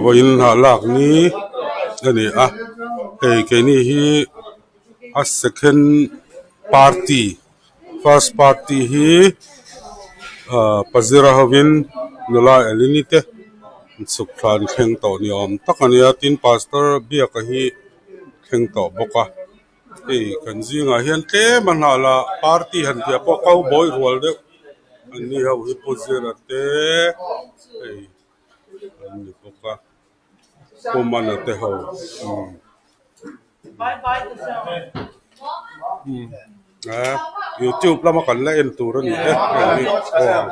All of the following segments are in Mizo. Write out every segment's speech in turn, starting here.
Vawiin hnah lak ni a ni a hei keini hi a second party first party hi ahh pazira hovin nula elini te chhuk thla an thleng tawh ni awm tak a nia tin pastor biaka hi thleng tawh bawk a hei kan zingah hian tlem a hnah lah party han tih ah pawh cowboy rual deuh an ni ho hi pu zira te hei an ni bawk a pu mana te ho umm eh youtube lama kan la en tur a ni e hei hi aw.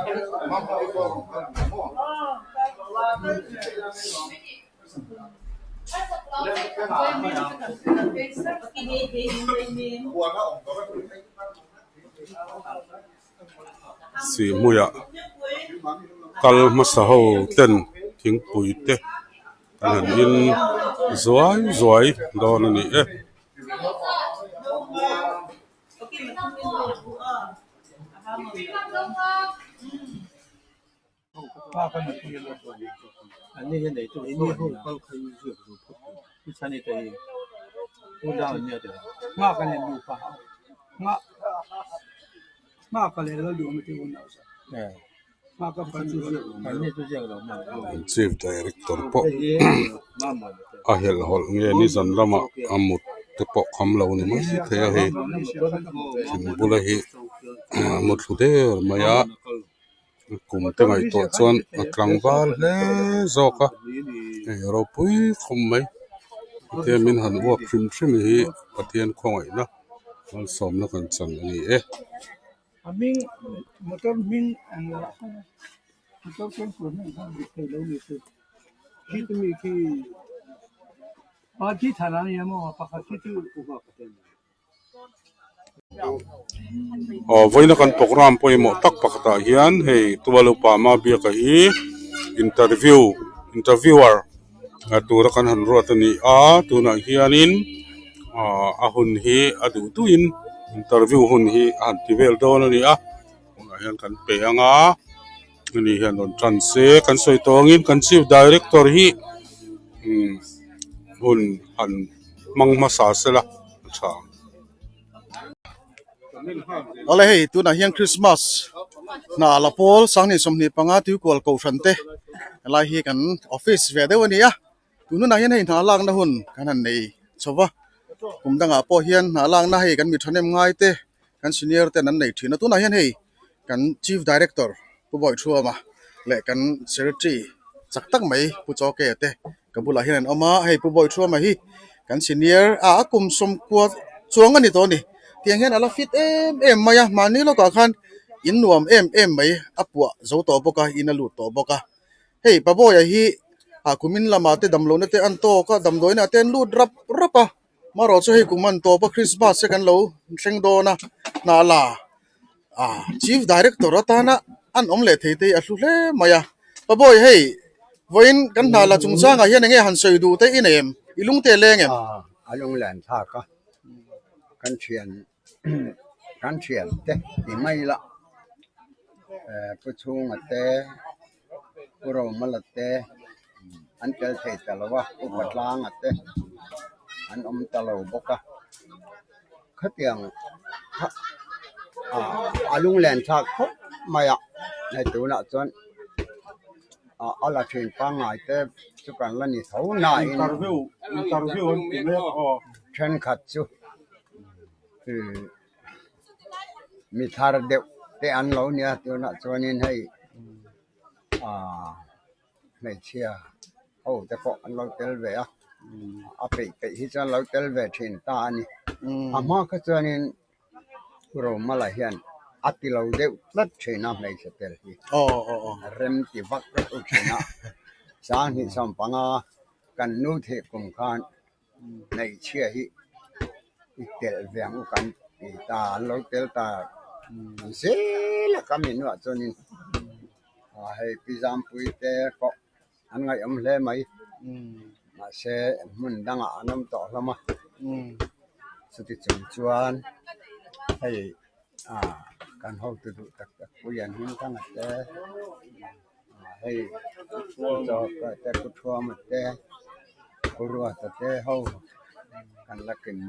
Sihhmuiah kal hmasa ho ten thingpui te an han in zuai zuai dawn a ni e. Chief Director pawh a helhhawlh nge nizan lamah a mut te pawh kham lo ni mai thei a hei thing bula hi a mutthlu der mai a. Kum te ngaihtuah chuan a tlangval hle zawk a hei ropui khawp mai hetia min han uap hrim hrim hi Pathian khawngaihna malsawmna kan chan a ni e. Aw vawiina kan programme pawimawh tak pakhatah hian hei Tualupa Mabiaka hi interview interviewer tura kan han ruat a ni a tunah hianin ah a hun hi a duh duhin interview hun hi a han ti vel dawn a ni a tunah hian kan pe ang a ani hian rawn tan se kan sawi tawh angin kan chief director hi umm hun han hmang hmasa sela a tha ang. Awle hei tunah hian Christmas hna la pawl sanghnih 25 tuikual kohhran te helai hi kan office ve deuh a ni a tun hunah hian hei hna lakna hun kan han nei chho va kum dangah pawh hian hna lakna hei kan mi thahnem ngai te kan senior ten an nei thin a tunah hian hei kan chief director Pu Bawihthuama leh kan secretary chak tak mai Pu Chawke te ka bulah hian an awm a hei Pu Bawihthuama hi kan senior a a kum sawmkua chuang a ni tawh a ni tiang hian a la fit em em mai a mahni lawkah khan in nuam em em mai a puah zo tawh bawk a in a lut tawh bawk a hei Pa Bawia hi ah kumin lamah te damlohna te an tawk a damdawiinah te an lut rap rap a. Marawh chu hei kum an tawp a Christmas te kan lo thleng dawn a hna la ah Chief Director atana an awm leh thei te hi a hlu hle mai a Pabawi hei vawiin kan hna la chungchangah hian enge han sawi duh te i nei em i lung te a leng em? A lung len thlak a kan thian kan thian te ti mai la pu chhunga te Pu Romala te an tel thei ta lo a, Upa Tlanga te an awm ta lo bawk a. Khatiang kha a lunglen thlak khawp mai a, hei tunah chuan a la thin pangngai te chu kan la ni tho nain thenkhat chu Mi thar deuh te an lo nia tunah chuanin hei aaa hmeichhia ho te pawh an lo tel ve a a peih peih hi chuan lo tel ve thin ta a ni a hma kha chuanin Romala hian a ti lo deuh tlat thin a hmeichhe tel hi rem ti vak vak thin a sanghnih 15 kan nu thih kum khan. Hmeichhia hi i telh ve ang u kan ti ta an lo tel ta zel a ka minuah chuanin ah hei pi Zampui te pawh an ngaihawm hle mai mahse hmun dangah an awm tawh hlawm a chuti chung chuan hei ah kan hotu duh tak tak pui an hming thang a te. Hei Chawka te Pu Thuama te Pu Ruata te ho kan la kim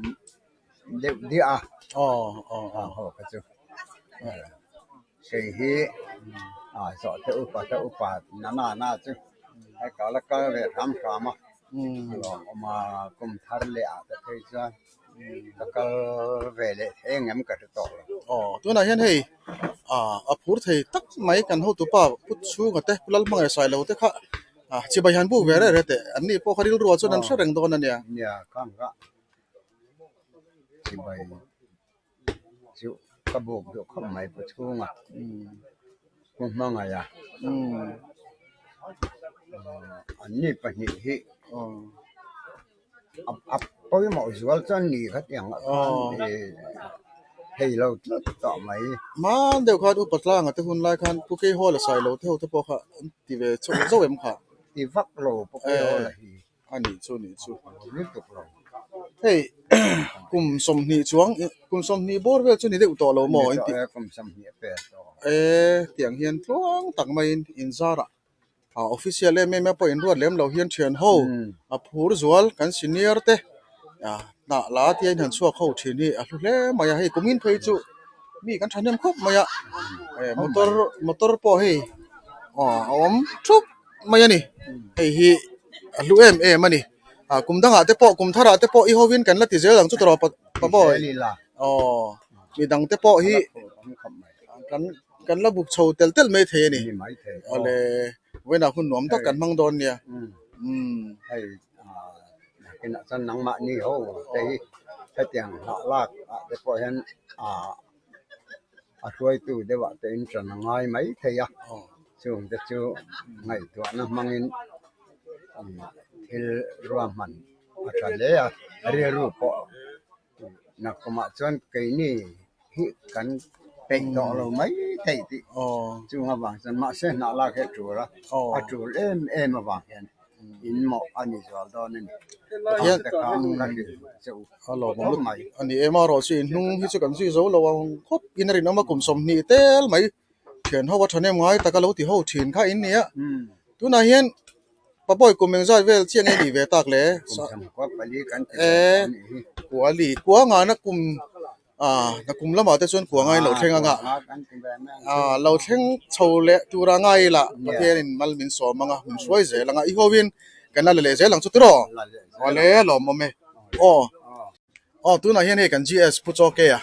deuh diah a. Khang ho kha chu kei hi zawh te upa te upa na na na chu hei ka la kal ve hram hram a. A lawmawm a kum thar leh ah te phei chuan ka kal ve leh thei ang em ka hre tawh lo. Aw tunah hian hei ah a phur thei tak mai kan hotupa Pu Chhunga te Pu Lalhmangaih Sailo te kha ah chibai han buk ve reh reh teh an ni pawh kha rilruah chuan an hre reng dawn a nia. Nia khang kha chibai chu ka buk duh khawp mai Pu Chhunga Pu Hmangaiha an ni pahnih hi. A pawimawh zual chuan ni kha tiang ah khan thei lo tlat tawh mai. Hman deuh khan Upa Tlanga te hun lai khan Pu Keihawla Sailo te ho te pawh kha an ti ve chauh zauh em kha? Ti vak lo Pu Keihawla hi. A nih chu nih chu. Lutuk lo. Hei kum 20 chuang kum 20 bawr vel chu ni deuh tawh lo maw? Ni tawh e kum 20 a pel tawh. E tiang hian tluang tak maiin inzarah Ah official em em a pawh inruat lem lo hian thian ho a phur zual kan senior te ah hnah la tia in han chhuak ho thin hi a hlu hle mai a hei kumin phei chu mi kan thahnem khawp mai a eh motor motor pawh hei aw a awm thup mai a ni hei hi a hlu em em a ni ah kum dangah te pawh kum tharah te pawh i hovin kan la ti zel ang chu tawrh pa boy aw midang te pawh hi kan. Kan la buk chho tel tel mai thei a ni. Awle vawiinah hun nuam tak kan hmang dawn nia. Hei nakinah chuan nangmahni ho te hi hetiang hlah lak ah te pawh hian a hruaitu deuh ah te in ṭan a ngai mai thei a. Chung te chu ngaihtuahna hmangin thil ruahman a ṭha hle a, rilru pawh Nakumah chuan keini hi kan peih tawh lo mai thei tih chung avang chuan mahse hnah lak hi a tul a, a tul em em avang hian in mawh a ni zual dawn a ni. Pathian te kha ka hrilh che u khawp mai. A ni em erawh chu inhnung hi chu kan zui zo lo ang khawp in a rinawm a kum 20 tel mai thian ho a thahnem ngai taka lo ti ho thin kha in ni a. Tunah hian Papawi kum engzat vel chiah nge nih ve tak le? E, kuali, kua ngana kum ah na kum lamah te chuan kua ngain lo thleng anga ah lo thleng chho leh tura ngai ila Pathianin mal min sawm anga min hruai zel anga i hovin kan la leh zel ang chu tiraw? Awle lawmawm e. Aw aw tunah hian hei kan GS Pu Chawke a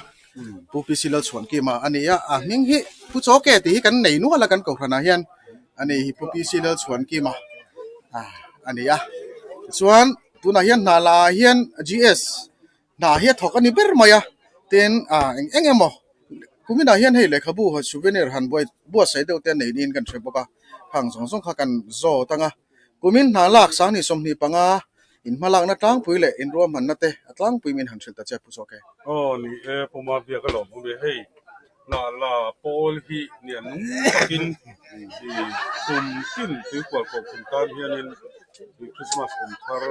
Pu PC Lalchhuankima a ni a, a hming hi Pu Chawke tih hi kan nei nual a kan kohhranah hian a ni hi Pu PC Lalchhuankima a ni a. Tichuan tunah hian hna lah ah hian GS hna hi a thawk a ni ber mai a, tin ah eng eng emaw kuminah hian hei lehkhabu souvenir han buai buatsaih deuh te a nei niin kan hre bawk a, khang zawng zawng kha kan zawt ang a. Kumin hna lak 2025 inhmalakna tlangpui leh inruahmanna te a tlangpui min han hrilh ta che Pu Chawke. Aw ni e, Pu Mavia ka lawm awm e. Hei hna la pawl hi nia nung takin i kum tin tuikual koh kum tan hianin i Christmas kum thar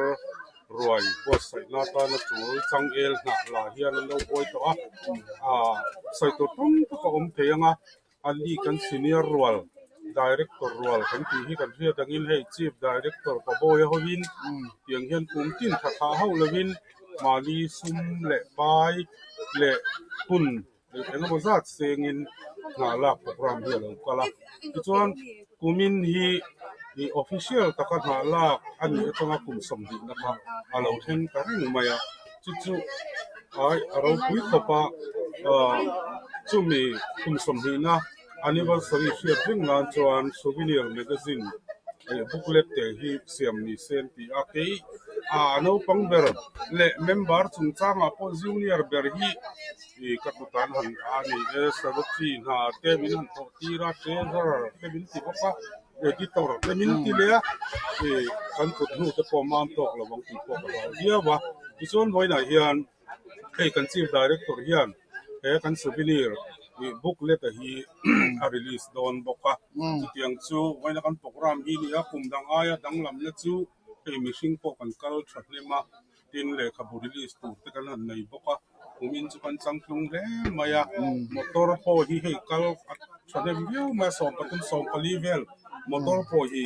ruai buatsaihna atana tul changel hnah la hian an lo buai tawh a, ah sawi tur tam tak a awm thei ang a. Ali kan senior rual director rual kan tih hi kan hriat angin hei chief director Pabawi a hawin tiang hian kum tin tha thah hauh lovin mahni sum leh pai leh hun eng emaw zat sengin hna lak program hi a lo kal a. Tichuan kumin hi ih official taka hna lak a nih atanga kum 20 na kha a lo thleng ta reng mai a. Chu chu ai a ropui khawp a, ah chumi kum 20 na anniversary hriat reng nan chuan souvenir magazine leh booklet te hi siam ni se an ti a. Kei ah naupang ber leh member chungchangah pawh junior ber hi ih ka kut an han a ni e, secretary hna te min han thawh tir a, treasurer te min ti bawk a. Editor te min ti leh a, ih kan kut hnu te pawh mam tawk lo ang tih pawh ka hlau viau a. Tichuan vawiinah hian hei kan Chief Director hian he kan souvenir ih booklet a hi a release dawn bawk a. Chutiang chu vawiina kan program hi ni a, kum dang aia danglamna chu hei mihring pawh kan kal tha hnem a. Tin, lehkhabu release tur te kan han nei bawk a, kumin chu kan changtlung hle mai a, motor pawh hi hei kal a thahnem viau mai a, 13, 14 vel Motor pawh hi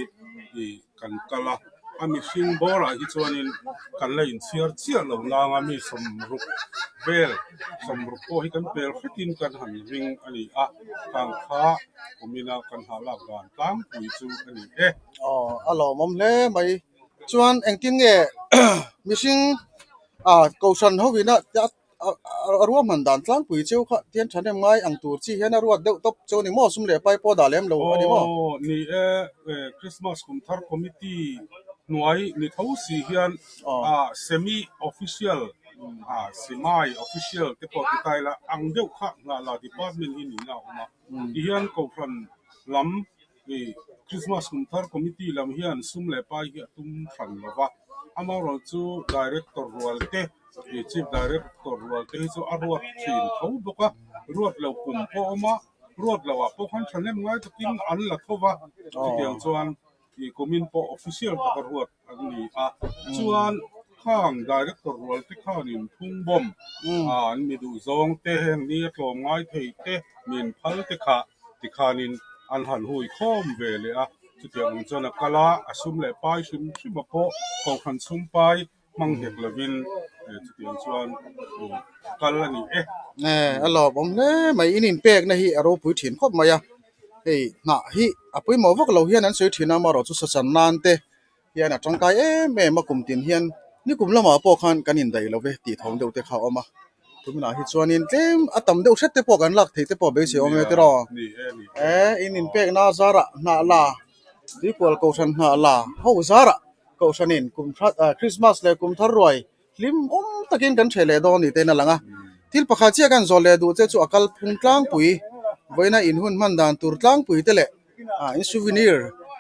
ih kan kal a, a mihring bawrah hi chuanin kan la inchhiar chiah lo nanga mi sawmruk vel sawmruk pawh hi kan pel hretin kan han ring a ni a, khang kha kumina kan hah lak dan tlangpui chu a ni e. Aw a lawmawm hle mai. Chuan engtin nge mihring ah kohhran ho ina a ruahman dan tlangpui cheu kha tian thahnem ngai ang tur chi hian a ruat deuh tawp cheu a ni maw sum leh pai pawh dah lem lo a ni maw? Aw ni e, Christmas kum thar committee hnuai ni tho si hian semi official simai official te pawh ti ta ila ang deuh kha hnahla department hi nihna a awm a, tihian kohhran lam Christmas kum thar committee lam hian sum leh pai hi a tum hran lo va, amaherawhchu director rual te Chief Director rual te hi chu a ruat thin tho bawk a, ruat lo kum pawh a awm a, ruat loh ah pawh khan thahnem ngai takin an la tho va, chutiang chuan ih kumin pawh official taka ruat an ni a, chuan khang Director rual te khanin phung bawm an mi duh zawng te heng ni a tlawm ngai thei te min phal te kha tikhanin an han hui khawm ve leh a, chutiang ang chuan a kal a, a sum leh pai hrim hrim a pawh kohhran sum pai hmang hek lovin chutiang chuan kal a ni e. A lawmawm hle mai, in inpekna hi a ropui thin khawp mai a, hei hnah hi a pawimawh vak lo hian an sawi thin a, amaherawh chu sachan nan te hian a tangkai em em a, kum tin hian nikum lamah pawh khan kan indaih lo ve tih thawm deuh te kha a awm a, tunah hi chuanin tlem a tam deuh hret te pawh kan lak theih te pawh beisei awm e tiraw, in inpekna zarah hnah la Tuikual kohhran hnah la ho zarah kohhranin kum that ah Christmas leh kum thar ruai hlim awm takin kan hreh leh dawn ni tein a lang a. Thil pakhat chiah kan zawh leh duh che chu a kal phung tlangpui vawiina in hun hman dan tur tlangpui te leh ah in souvenir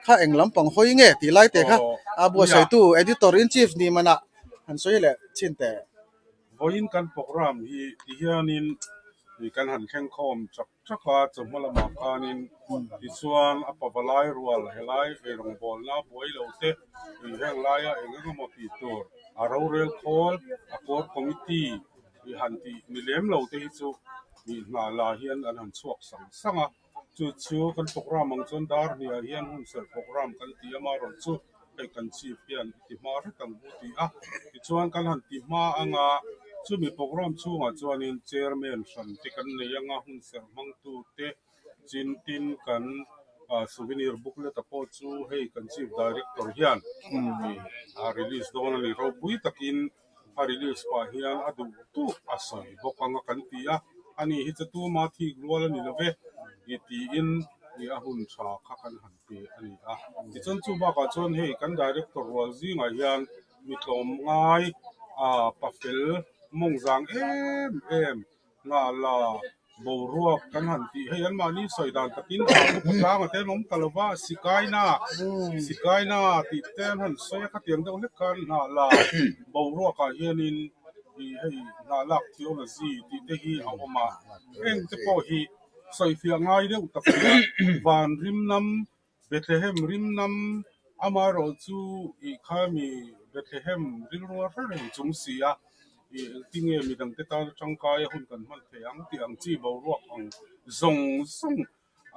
kha eng lampang hawi nge tih lai te kha a buatsaihtu editor in chief ni manah han sawi leh chin teh. Vawiin kan programme hi tihianin kan han thleng khawm chak Thaka chawhma lamah khanin tichuan a pavalai rual helai eirawngbawlna buai lo te ih heng laia eng eng emaw tih tur a rorel khawl a core committee ih han tih ni lem lo te hi chu ih hna la hian an han chhuak sang sang a, chu chu kan programme ang chuan dar hniah hian hun serh programme kan ti a amaherawhchu hei kan chief hian i ti hma hret ang u ti a, tichuan kan han ti hma anga chumi programme chhungah chuanin chairman hran te kan nei anga hun serh hmangtu te chin tin kan souvenir booklet a pawh chu hei kan chief director hian a release dawn a ni ropui takin a release pah hian a duh duh a sawi bawk anga kan ti a, ani hi chu tuma thik rual a ni lo ve tiin a hun tha kha kan han ti a ni a. Tichuan chu bakah chuan hei kan director rual zingah hian mi tlawm ngai ah pafel mawng zang em em nghah la boruak kan han tih hei anmahni sawi dan takin ah upa tlanga te an awm ta lo va sikaina sikaina tih te an han sawi a khatiang deuh hlek khan nghah la boruakah hianin ih hei nghah lak theology tih te hi a awm a heng te pawh hi Sawifiah ngai deuh tak hian van rimnam, Bethlehem rimnam, amaherawh chu ih kha mi Bethlehem rilru a hre reng chung si a, ih engtinge midangte tan tangkai a hun kan hman thei ang tih ang chi boruak ang zawng zawng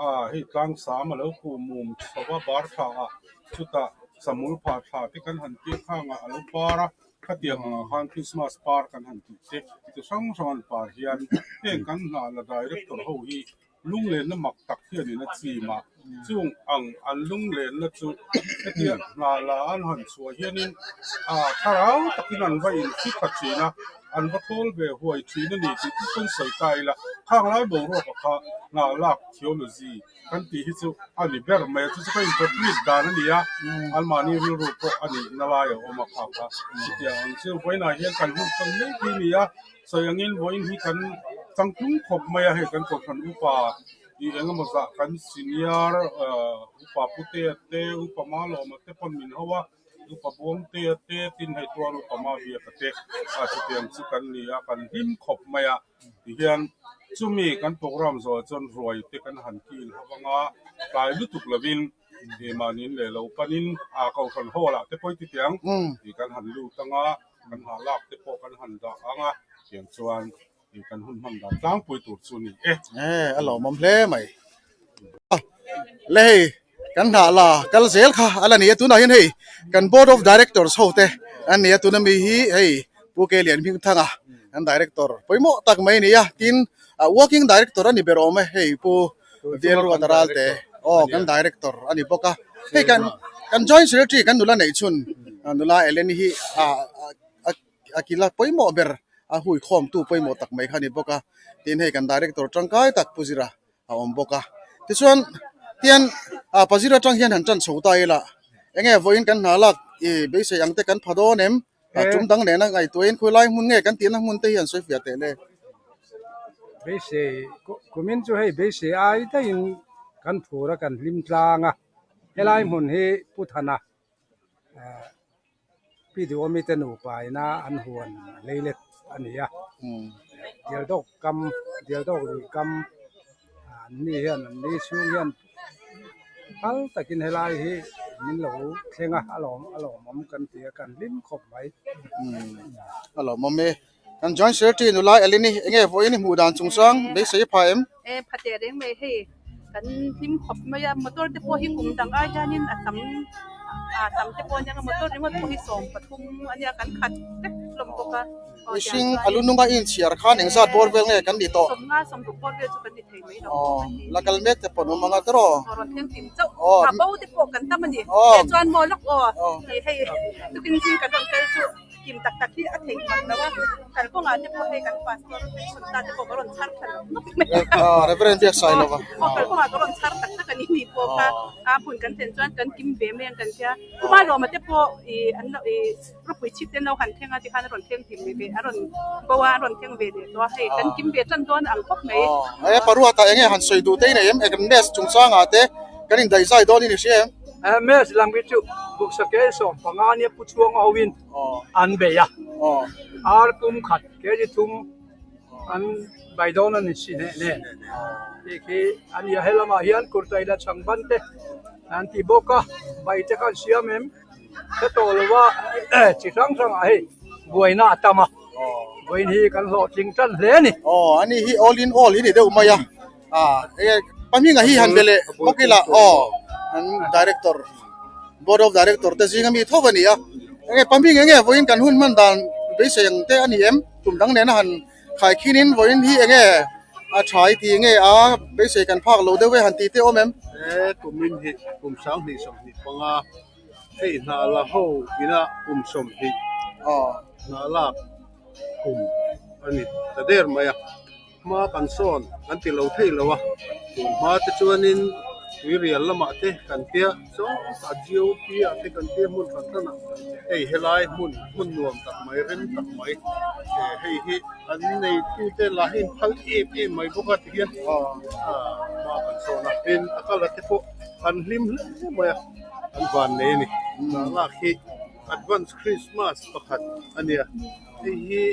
a hei tlangsam a lo kuh mum chho a bar thla ah chutah samul phah thla te kan han tir khang ah a lo par a. Khatiang angah khan Christmas par kan han tih te chi hrang hrang an par hian heng kan hna la director ho hi lunglenna mak tak hianin a chim a, chung ang an lunglenna chu hetia hna la an han chhuah hianin ah thlarau takin an va inhri tha thin a, an va thawl ve huai thin a ni tih chu pawn sawi ta ila, khang lai boruak ah kha hna lak theology Kan tih hi chu a ni ber mai a, chu chu ka interpret dan a ni a, anmahni rilru pawh a nih na lai a awm a khak a, chutiang ang chu vawiinah hian kan hun chang mek hi a ni a, sawi angin vawiin hi kan changtlung khawp mai a, hei kan kohhran upa ih eng emaw zah kan senior upa Putea te upa Malawma te pawn min ho a, upa Buangtea te tin hei tuar upa Maviaka te chutiang chu kan ni a, kan hlim khawp mai a. Tihian chumi kan program zawh chuan ruai te kan han kil ho anga tlai lutuk lovin ih mahniin leh lo panin a kohhran hall ah te pawh i ti tiang ih kan han lut anga kan hah lak te pawh kan han dah anga tiang chuan ih kan hun hman dan tlangpui tur chu a ni e. A lawmawm hle mai. Le hei. kan hnah la kal zel kha a la ni a tunah hian hei kan board of directors ho te an ni a tuna mi hi hei Pu Ke Lian Hmingthanga an director pawimawh tak mai a ni a tin ah working director a ni ber awm e hei Pu Velruata Ralte aw kan director a ni bawk a hei kan kan joint secretary kan nula neih chhun nula Ellen hi ah a kila pawimawh ber a hui khawmtu pawimawh tak mai kha a ni bawk a tin hei kan director tangkai tak Pu Zira a awm bawk a tichuan tian ah pazir atang hian han tan chho ta ila enge vawiin kan hna lak ih beisei ang te kan pha dawn em a tum dang nena ngaihtuahin khawi lai hmun nge kan tihna hmun te hi an sawi fiah teh le. Beisei kumin chu hei beisei ai daihin kan phur a kan hlim tlang a helai hmun hi Pu Thana Pi Duhawmi te nupa ina an huan leilet a ni a, Dialdawk kam Dialdawk lui kam an ni hian an ni chhung hian phal takin helai hi min lo thleng a a lawm a lawmawm kan ti a kan hlim khawp mai. A lawmawm e. Kan Joint Secretary nula Eleni enge vawiin i hmuh dan chungchang beisei a pha em? E pha teh reng mai hei kan hlim khawp mai a motor te pawh hi kum dang ai hianin a tam a tam te pawh ania motor ringawt pawh hi 13 ania kan khat vek hlawm bawk a. Mihring a lu nunga i inchhiar khan engzat bawr vel nge kan ni tawh? 50 60 bawr vel chu kan ni thei mai lo. Aw la kal mek te pawh an awm ang a tiraw? Aw rawn thleng tim chauh a bo te pawh kan tam a ni. Teh chuan maw lawk aw hei tukin zing kan rawn kal chu. Kim tak tak hi a theih mak lo a, kalkawngah te pawh hei kan pastor chhun ta te pawh ka rawn chhar tha lo nawk mai a. Aw Reverend Biaksai lova. Aw kalkawngah ka rawn chhar tak tak a ni ni pawh kha a hmun kan thlen chuan kan kim ve mai ang kan tia. Kuma lawma te pawh ih an lo ih ropui chhip te an lo han thleng a tikhan a rawn thleng hlim ve a rawn bo a a rawn thleng ve leh tawh a hei kan kim ve tan dawn ang khawp mai. Aw he paruata enge han sawi duh te i nei em? Eng chungchangah te kan indaihzai dawn i ni hria em? Mes lang hi chu Buksake 15 nia pu chhuang hoin an bei a, ar pum khat kg thum an bei dawn a ni si hneh nen tih khi a ni a, helamah hian kurtai la chhang ban te an ti bawk a, bai te kha an siam em hre tawh lo a, chi hrang hrangah hei buaina a tam a, vawiin hi kan hlawhtling tan hle a ni. Aw ani hi all in all hi ni deuh mai a. Pahminga hi han be leh bawk ila aw an director board of director te zinga mi tho a ni a enge pahming enge vawiin kan hun hman dan beisei ang te a ni em tum dang nena han khai khin in vawiin hi enge a tha i ti nge a beisei kan phak lo deuh e han tih te awm em. He kumin hi kum 2025 hei hna la ho ina kum 20 hna lak kum a ni ta der mai a. Hma kan sawn kan ti lo thei lo a, tun hma te chuanin tuirial lamah te kan tia sawtah GOP ah te kan tia hmun hran hran ah hei helai hmun hmun nuam tak mai rem tak mai eh hei hi an neitute lah hi an phal em em mai bawk a tihian ah hma kan sawn a tin a kala te pawh an hlim hle mai a an van nei a ni lak hi advance Christmas pakhat a nia. Hei hi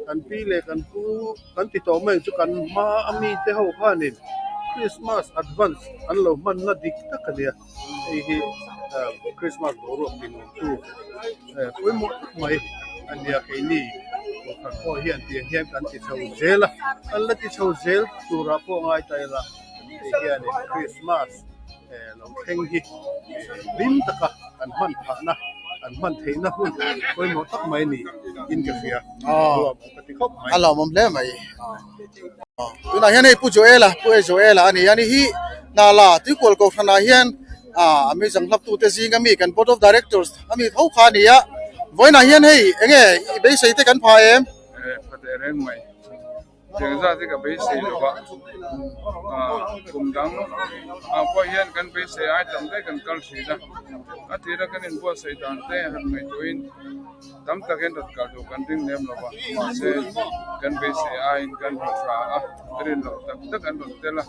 kan pi leh kan pu kan ti tawh mai ang chu kan hma a mi te ho khanin Christmas advance an lo hmanna dik tak a nia hei hi Christmas boruak ti nuam tu pawimawh tak mai a nia keini kohhran pawh hian tiang hian kan ti chho zel a kan la ti chho zel turah pawh ngai ta ila hei hianin Christmas lo thleng hi hlim taka an hman phahna an hman theihna hun pawimawh tak mai ni in ka hria nuam ka ti khawp mai. A lawmawm hle mai. Tunah hian hei Pu Joel-a Pu E Joel-a a ni a ni hi Nala Tuikual Kohhranah hian a mi zanghlaptute zinga mi kan Board of Directors a mi tho kha a ni a vawiinah hian hei enge i beisei te kan pha em? Pha teh reng mai. Cheng zat hi ka beisei lo va, kum dang ah pawh hian kan beisei ai tam daih kan kal thin a, a tira kan inbuatsaih dan te han ngaihtuahin tam takin rawn kal duh kan ring lem lo va, mahse kan beisei aiin kan rawn tha a, rin loh tak tak an rawn tel a,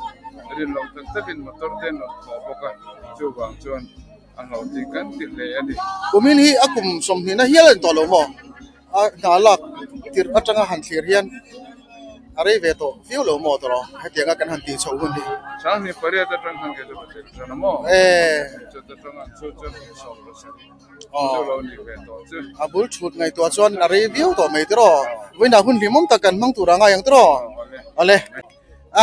rin loh tak takin motor te an rawn thawh bawk a, chuvang chuan a hlawhtling kan ti hle a ni. Kumin hi a kum 20 na hial a ni tawh lo maw? A hna lak tirh atanga han thlir hian a rei ve tawh viau lo maw tawh hetianga kan han tih chhoh hun hi. 28 atang khan kei chu ka tel tan a maw? Eh. Chuta tanga chu chuan kum 17 chu lo ni ve tawh chu. A bul thut ngaihtuah chuan a rei viau tawh mai tiraw? Vawiinah hun hlimawm tak kan hmang tur a ngai ang tiraw? Awle.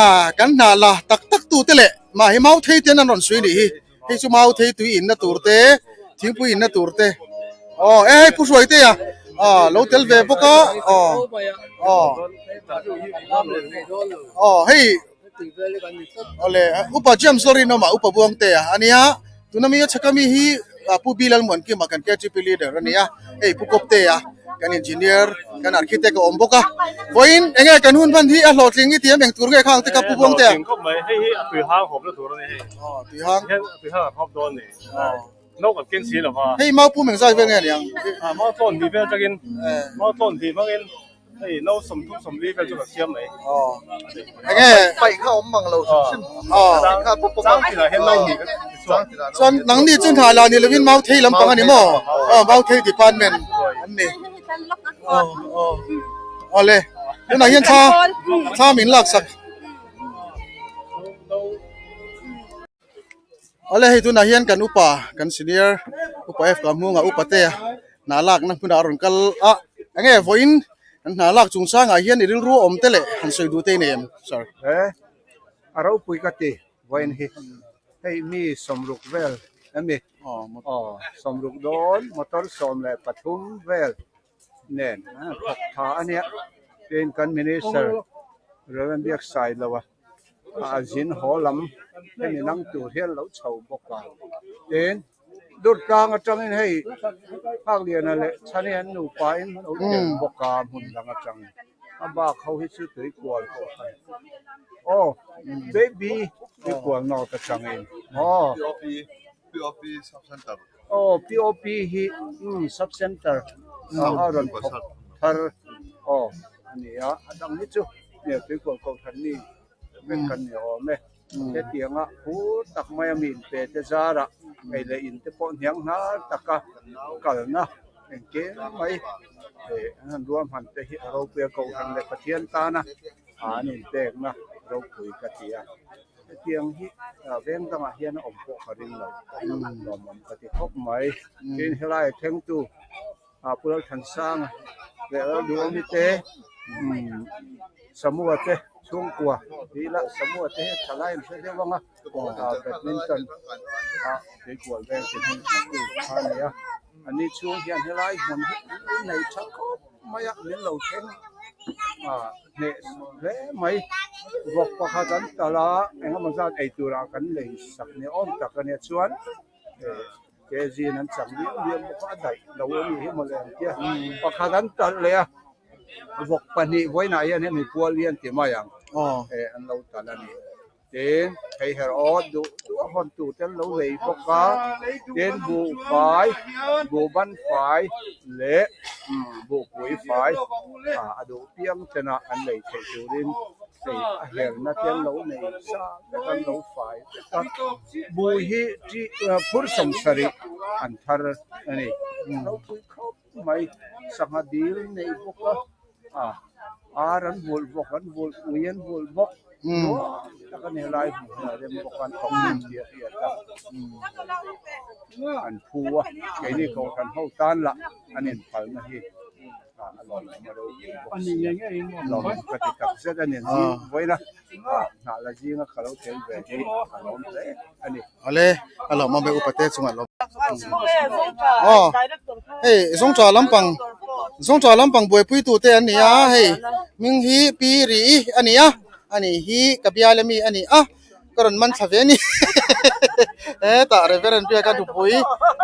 Ah kan hna la tak tak tute leh mahni mau thei ten an rawn sui nih hi. Hei chu mau thei tui inna tur te thingpui inna tur te aw e hei pu hruai te a ah lo tel ve bawk a aw aw aw hei awle upa James Lawrinawma upa Buangte a ania tuna mi a chhaka mi hi pu Bill Lalmuankima kan KTP leader ania hei pu Kawptea kan engineer kan architect a awm bawk a vawiin eng nge kan hun hman hi a hlawhtling i ti em eng tur nge khang te kha pu Buangtea Hlawhtling khawp mai hei hi a tui hang hawp na tur a ni hei aw tui hang hian a tui hang a hawp dawn a ni no kan keng si lo va hei mau pum engzai vel nge a ni ang mau tlawn hnih vel atangin mau tlawn hnih hmangin Hei no 30 40 vel chu ka siam mai. Aw. Enge paih kha awm mang lo hrim hrim. Aw. Kha pawp pawp Chang tinah hian no hnih ka ti chhuak. Chuan nangni chu hna la ni lovin mau thei lampang a ni maw? Aw mau thei department an ni. Aw aw. Awle. Tunah hian thla thla min lak sak. Awle hei tunah hian kan upa kan senior upa F ka hmunga upa te hna lakna hmunah a rawn kal a enge vawiin an hna lak chung sangah hian i rilru a awm te leh han sawi duh te i nei em sir. He a ropui ka ti vawiin hi hei mi sawmruk vel emi aw sawmruk dawn motor 13 vel nen thawk tha ania tin kan minister Rev Biaksailo a. a zin haw lam hemi nang tur hian lo chho bawk a tin dur tlang atangin hei Nghakliana leh Chhani an nupa in an lo tel bawk a hmun dang atangin a bak ho hi chu tui kual pawh kha aw baby tui kual nawt atangin aw aw pop hi sub center a rawn thawk thar aw a ni a a dang hi chu. Hmel tuikual kohhran mi vek kan ni awm e. Hetianga phur tak maia mi inpe te zarah ei leh in te pawh hniang hnar taka kalna engkim mai an han ruahman te hi a ropui a, kohhran leh Pathian tana an inpekna ropui ka ti a. Hetiang hi veng dangah hian a awm pawh ka ring lo, lawmawm ka ti khawp mai. Tin helai thlengtu. Ah Pu Lalthansanga leh Lalduhawmi te umm Samua te chhungkua tih ila Samua te hi thalai an hre deuh ang a ah badminton ah tuikual vel te hming tha tu kha a ni a ani chhung hian helai hmun hi an nei tha khawp mai a min lo thleng ah hneh hle mai vawk pakhat an talh a engemaw zat ei turah kan lei sak ni awm tak ania chuan. Ke zin an chak liam liam bawk a a daih lo a nih hi mawle an tia pakhat an talh leh a vawk pahnih vawiinah hian hemi pual hi an ti mai ang eh an lo talh a ni tin hei her aw duh duh a hawn tur te an lo lei bawk a tin buhfai buhban fai leh buhpui fai ah a duh piang chena an lei theih turin hei a herna te an lo nei sa vek an lo fai vek a. Buh hi phur 70 an thar a ni. Ropui khawp mai sangha dil nei bawk a, ar an vulh bawk, an vulh ui an vulh bawk nuam tak a ni helai hmuh hi a rem bawk a, an thawk hnem tih a hriat a, an phu a, keini kohhran ho tan lah an inphalna hi. A lawm awm a ropui bawk si a, lawm awm ka ti tak zet a ni. Vawiin a hnah la zinga ka lo tel ve hi ka lawm hle a ni. Awle a lawm awm e upa te chungah lawm. Aw hei zawngtha lampang zawngtha lampang buaipui tu te an ni a hei hming hi pi ri i a ni a ani hi ka bial ami a ni a. Ka rawn man thla ve a ni hetah Reverend Biaka nupui i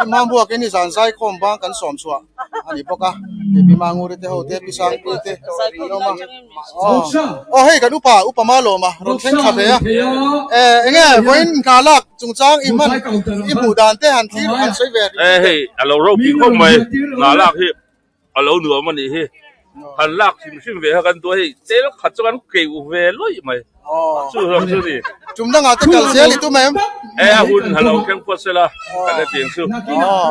hmangbuak in i zan zai khawm bang kan sawm chhuah a ni bawk a hei Pi Manguri te ho te Pi Sangpui te an awm a aw hei kan upa upa Malawma rawn thleng thla ve a eh eng nge vawiin hna lak chungchang i hman i hmuh dan te han thlir han sawi ve eh hei a lo ropui khawp mai hna lak hi a lo nuam a nih hi han lak hrim hrim ve kha kan duh a hei tel khat chu kan keuh ve lawih mai chu hlawm chu ni tum dangah te kal zel i tum em e a hun a lo thleng phawt sela kan la tiang chu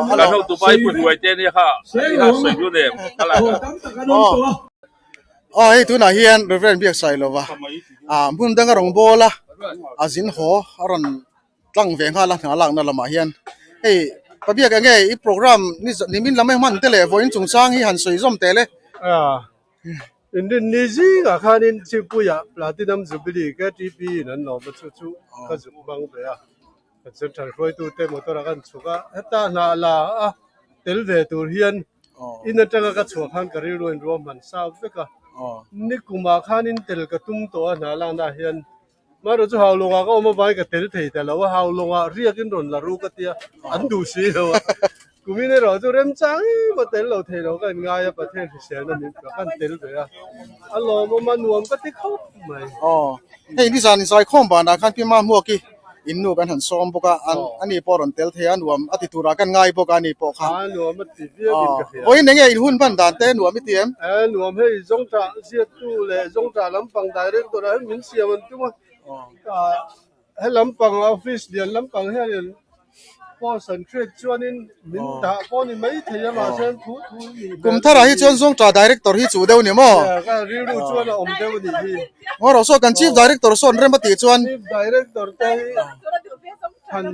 kan hotu pa hi pahnuai te nia kha i ha sawi hlun em a la aw hei tunah hian Reverend Biaksailova ah hmun danga rawngbawl a a zin haw a rawn tlang ve nghal a hna lakna lamah hian hei pabiak eng nge i program ni nimin lam hman te leh vawiin chungchang hi han sawi zawm tel e. Inrin ni zingah khanin Chhippuiah Platinum Jubilee KTP in an lawm a chu chu ka zuk hmang ve a. Kan central hruaitute motor ah kan chhuk a, heta hnah la a tel ve tur hian in atanga ka chhuah khan ka rilru in ruahman sa vek a. Nikumah khanin tel ka tum tawh a hnah laknaah hian Marawh chu Haulawngah ka awm avangin ka tel thei ta lo a, Haulawngah riakin rawn la ru ka tia, an duh si lo a. Kumin erawh chu remchang em a tel lo thei lo ka inngai a, Pathian hriselna min pe a, kan tel ve a, a lawmawm a nuam ka ti khawp mai. Aw, hei nizan inzaikhawm banah khan Pi Mahmuaki in nu kan han sawm bawk a, an ani pawh rawn tel thei a, nuam a ti turah kan ngai bawk a ani pawh kha. A nuam a ti viau in ka hria. Vawiin enge in hun hman dan te nuam i ti em? A nuam hei Zawngṭah ziaktu leh Zawngṭah lampang director ah hian min siam an tum a, he lampang office lian lampang hianin post an hriat chuanin min dah pawh ni mai thei a mahse an thu thu nih hmel. Kum tharah hi chuan Zawngṭah director hi chuh deuh ni maw? Ka rilru chuan a awm deuh a nih hi. Ngaw rawh saw kan chief director sawn rem a tih chuan. Chief director te hi han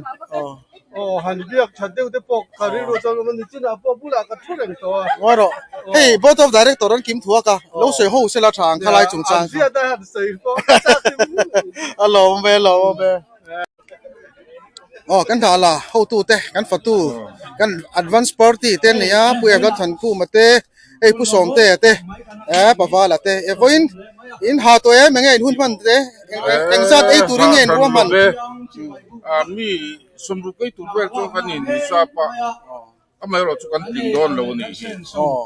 aw han biak that deuh te pawh ka rilru chuan awm a ni chinah pawh bulah ka thu reng tawh a. Ngaw rawh hei board of director an kim thuak a lo sawi ho sela tha ang khalai chungchang An hriat a han sawi pawh ka chak hi. A lawm ve lawm ve. Aw kan dah la hotu te kan fatu kan advance party te an nei a pu Evla Thankhuma te hei pu Sawmtea te eh Pavala te eh vawiin in ha tawh em enge in hun hman te eng zat ei turin nge in ruahman. Mi sawmruk ei tur vel chu kan in sap a amaherawh chu kan tling dawn lo a nih hi. Aw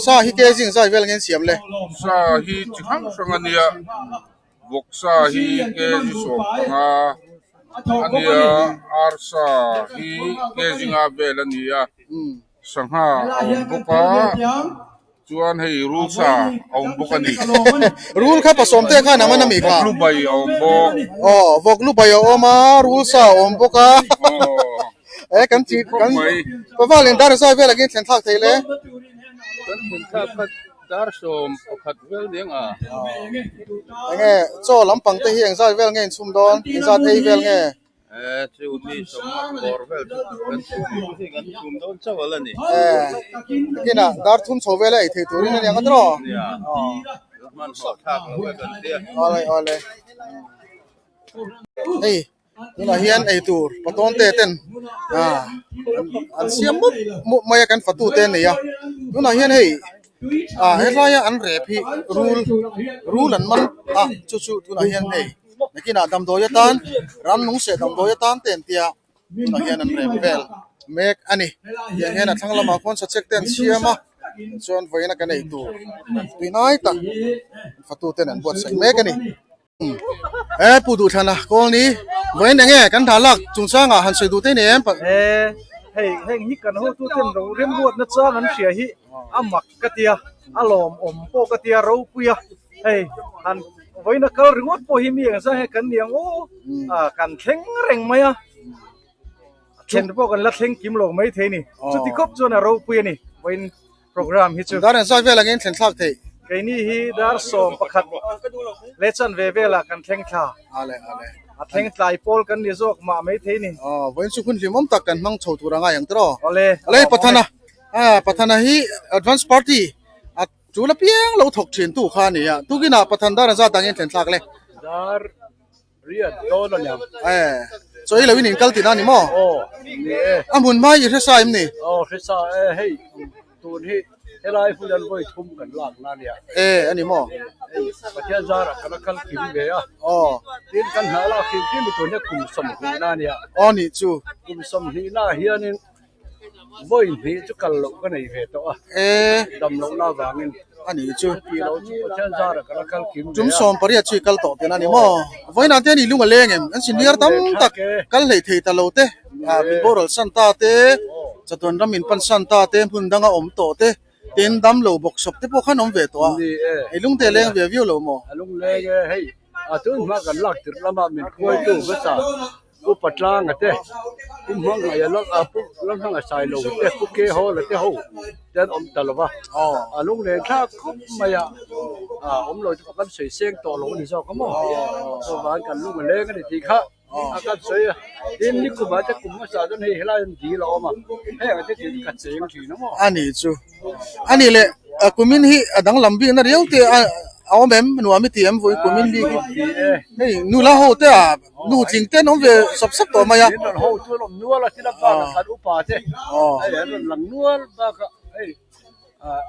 sa hi ke zing zai vel nge in siam le. Sa hi chi hrang hrang a nia. Vawksa hi kg 15 a nia, arsa hi kg nga vel a ni a, sangha a awm bawk a, chuan hei rulsa a awm bawk a ni. Rul kha pasawm te khan a man a mi kha. Vawk lu bai a awm bawk. Aw, vawk lu bai a awm a, rulsa a awm bawk a. E kan chi kan paval in dar zai vel angin thlen thlak thei le. Kan thlen thlak kha Dar 11 vel nia nga. Enge chaw lampang te hi eng zat vel nge in chhum dawn? Eng zat ei vel nge? E chu mi sawmnga kawr vel chu kan chhum hi kan chhum dawn chauh a la ni. E kinah dar thum chho vel a ei thei turin a ni ang a tiraw? Nia, hmanhmawh thlak lo e kan tia. Awle awle. Hei Tunah hian eitur patawn te ten ah an siam mup mup mai a kan fatu te an nei a tunah hian hei ah helaia an rep hi rul rul an man a chu chu tunah hian hei nakinah damdawi atan ramnung seh damdawi atan te an tia tunah hian an rep vel mek a ni tiang hian a thlang lamah khuan sachek te an siam a chuan vawiin a kan eitur tuinai tak fatu ten an buatsaih mek a ni. E pu duh thlan a kawl ni vawiin enge kan hna lak chungchang ah han sawi duh te ni em E hei heng hi kan hotu ten ro remruat na chang an hria hi a mak ka tia a lawmawm pawh ka tia ropui a hei han vawiin a kal ringawt pawh hi mi eng zang hian kan ni ang aw a kan thleng reng mai a then pawh kan la thleng kim lo mai thei ni chuti khawp chuan a ropui a ni vawiin program hi chu. Dar engzat vel angin thlen thlak theih? Keini hi dar 11 leh chanve velah kan thleng thla. Ale ale. A thleng tlai pawl kan ni zawk mah mai thei ni. Aw, vawiin chu hun hlimawm tak kan hmang chho tur a ngai ang tiraw? Awle. Ale Pathana, ah Pathana hi Advance Party a tul apiang lo thawk thin tu kha a ni a, tukinah Pathan dar engzat angin thlen thlak le? Dar Riat dawn a niang. Eh, chaw i lo in inkal tihna a ni maw? Aw, ni e. A hmun hmai i hre sa em ni? Aw, hre sa e, hei tun hi helai hun an vawi thum kan lak na nia. Eh, a ni maw? Hei, Pathian zarah kan a kal kim ve a. Aw. Tin kan hna lak hrim hrim hi tun hi kum 20 na nia. Aw nih chu. Kum 20 na hianin Vawi hnih chu kal loh ka nei ve tawh a, dam lohna avangin a ni chu. Ti lo chu Pathian zarah ka la kal kim ve a. Tum 80 chu i kal tawh tihna a ni maw? Vawiinah te ni lung a leng em? An senior tam tak kal hleih thei ta lo te, min boral san ta te, chatuan ram in pan san ta te, hmun danga awm tawh te, tin dam lo bawk sawp te pawh khan awm ve tawh a. I lung te a leng ve viau lo maw? A lung leng e, hei a tun hma kan lak tirh lama min khuaitu hmasa. Pu Patlanga te, Pu Hmangaih a Pu Lalhmanga Sailo te, Pu Ke Hawla te ho te an awm ta lo va, a lunglen thlak khawp mai a, a awm lo chu kan sawi seng tawh lo a ni zawk a maw, chuvang kan lung a leng a ni tih kha a kan sawi a, tin nikum ah te kum hmasa chuan hei helai an dil a awm a, heng ah te tin ka cheng thin a maw. A ni chu, a ni leh kumin hi a danglam bikna riau te a awm em, nuam i ti em vawi kumin bik hi, hei nula ho te a. Nu tling te an awm ve sap sap tawh mai a. Min rawn ho chu an awm nual a thil a bakah kan upa te hei an rawn lang nual bakah hei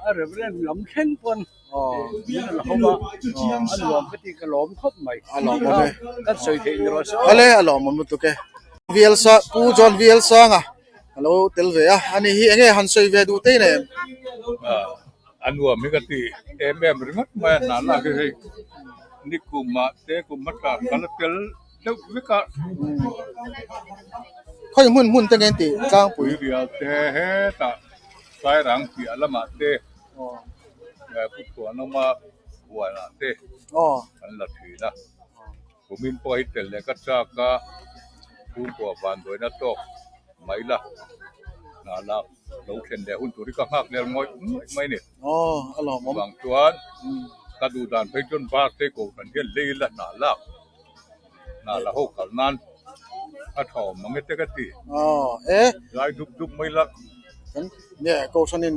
a reverend lam thleng pawn min rawn ho a a nuam ka ti ka lawm khawp mai. A lawm awm e. Kan sawi theih ni rawh se aw. Ale a lawm awm lutuk e. VL sa Pu John VL Sanga a lo tel ve a ani hi enge han sawi ve duh tei nen. A nuam hi ka ti em em ringawt mai a hna lak hi hei ni kumah te kum hmasa kal a tel deuh vek a. Khawi hmun hmun te nge an tih tlangpui? Tuirial te hetah Sairang piah lamah te Puthuan awma huanah te an la thin a. Kumin pawh hi tel leh ka chak a, chhungkua vanduaina tawk mai la hna lak lo thlen leh hun tur hi ka nghak lel ngawih ngawih mai a ni. Chuvang chuan ka duh dan phei chuan bus te kohhran hian lei la hna lak hna la ho kal nan a tha awm ang e te ka ti. Lai dup dup mai la. Nge kohhranin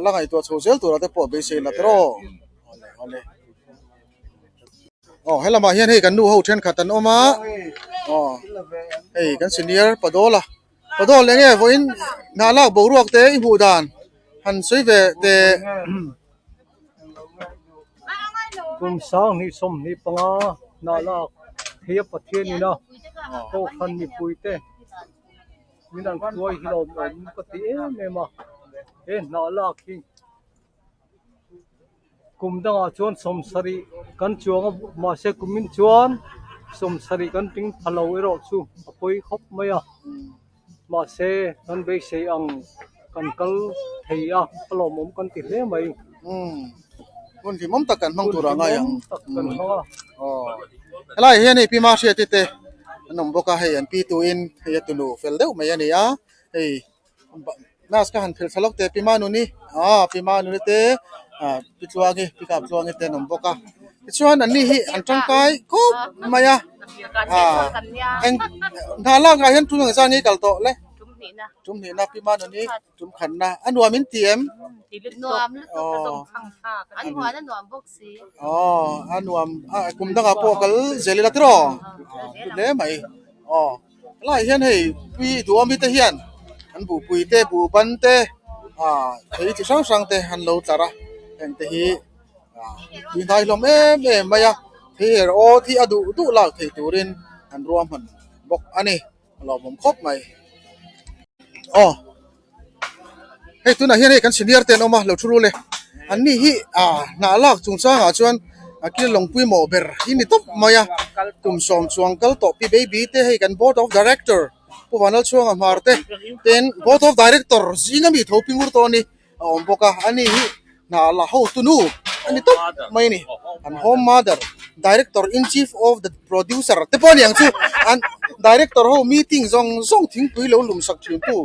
la ngaihtuah chho zel tura te pawh beisei la tiraw. Aw helamah hian hei kan nu ho thenkhat an awm a aw hei kan senior padawl a padawl eng nge vawiin hnah lak boruak te i hmuh dan han sawi ve teh. Kum 2025 hnah lak thei a Pathian ina Kohhran mipui te min an hruai hi lawm awm ka ti em em a he hnah lak hi. Kum dangah chuan sawmsarih kan chuang a mahse kumin chuan sawmsarih kan ting pha lo erawh chu a pawi khawp mai a mahse kan beisei ang kan kal thei a a lawmawm kan ti hle mai. Umm hun hlimawm tak kan hmang tur a ngai ang. Hun hlimawm tak kan hmang a. Aw helai hian hei Pi Mahriati te an awm bawk a hei an pi tuin hei a tunu fel deuh mai a ni a hei. Mask ka han phelh thla lawk teh pi Manuni ah pi Manuni te ah pi Tluangi pi Kap Tluangi te an awm bawk a tichuan an ni hi an tangkai khawp mai a ah eng hna lak ah hian tum ang zan hi kal tawh le tum hnihna pi Manuni tum khatna a nuam in ti em aw a nuam kum dangah pawh kal zel ila tiraw hle mai aw. Helaiah hian hei pui duhawmi te hian an buhpui te buh ban te ah thei chi hrang hrang te an lo tlar a heng te hi ah tui hnai hlawm em em mai a thei her aw hi a duh duh lak thei turin an ruahman bawk a ni a lawmawm khawp mai aw hei tunah hian hei kan senior te an awm a lo thu rul e an ni hi ah hnah lak chungchangah chuan a kil lawng pawimawh ber hi ni tawp mai a kum sawm chuang kal tawh pi baby te hei kan board of director pu Vanlalchhuanga hmar te tin board of director zinga mi tho pingur tawh a ni a awm bawk a ani hi hnah la hotu nu a ni tawp mai a ni an home mother director in chief of the producer te pawh a ni ang chu an director ho meeting zawng zawng thingpui lo lum sak thin tu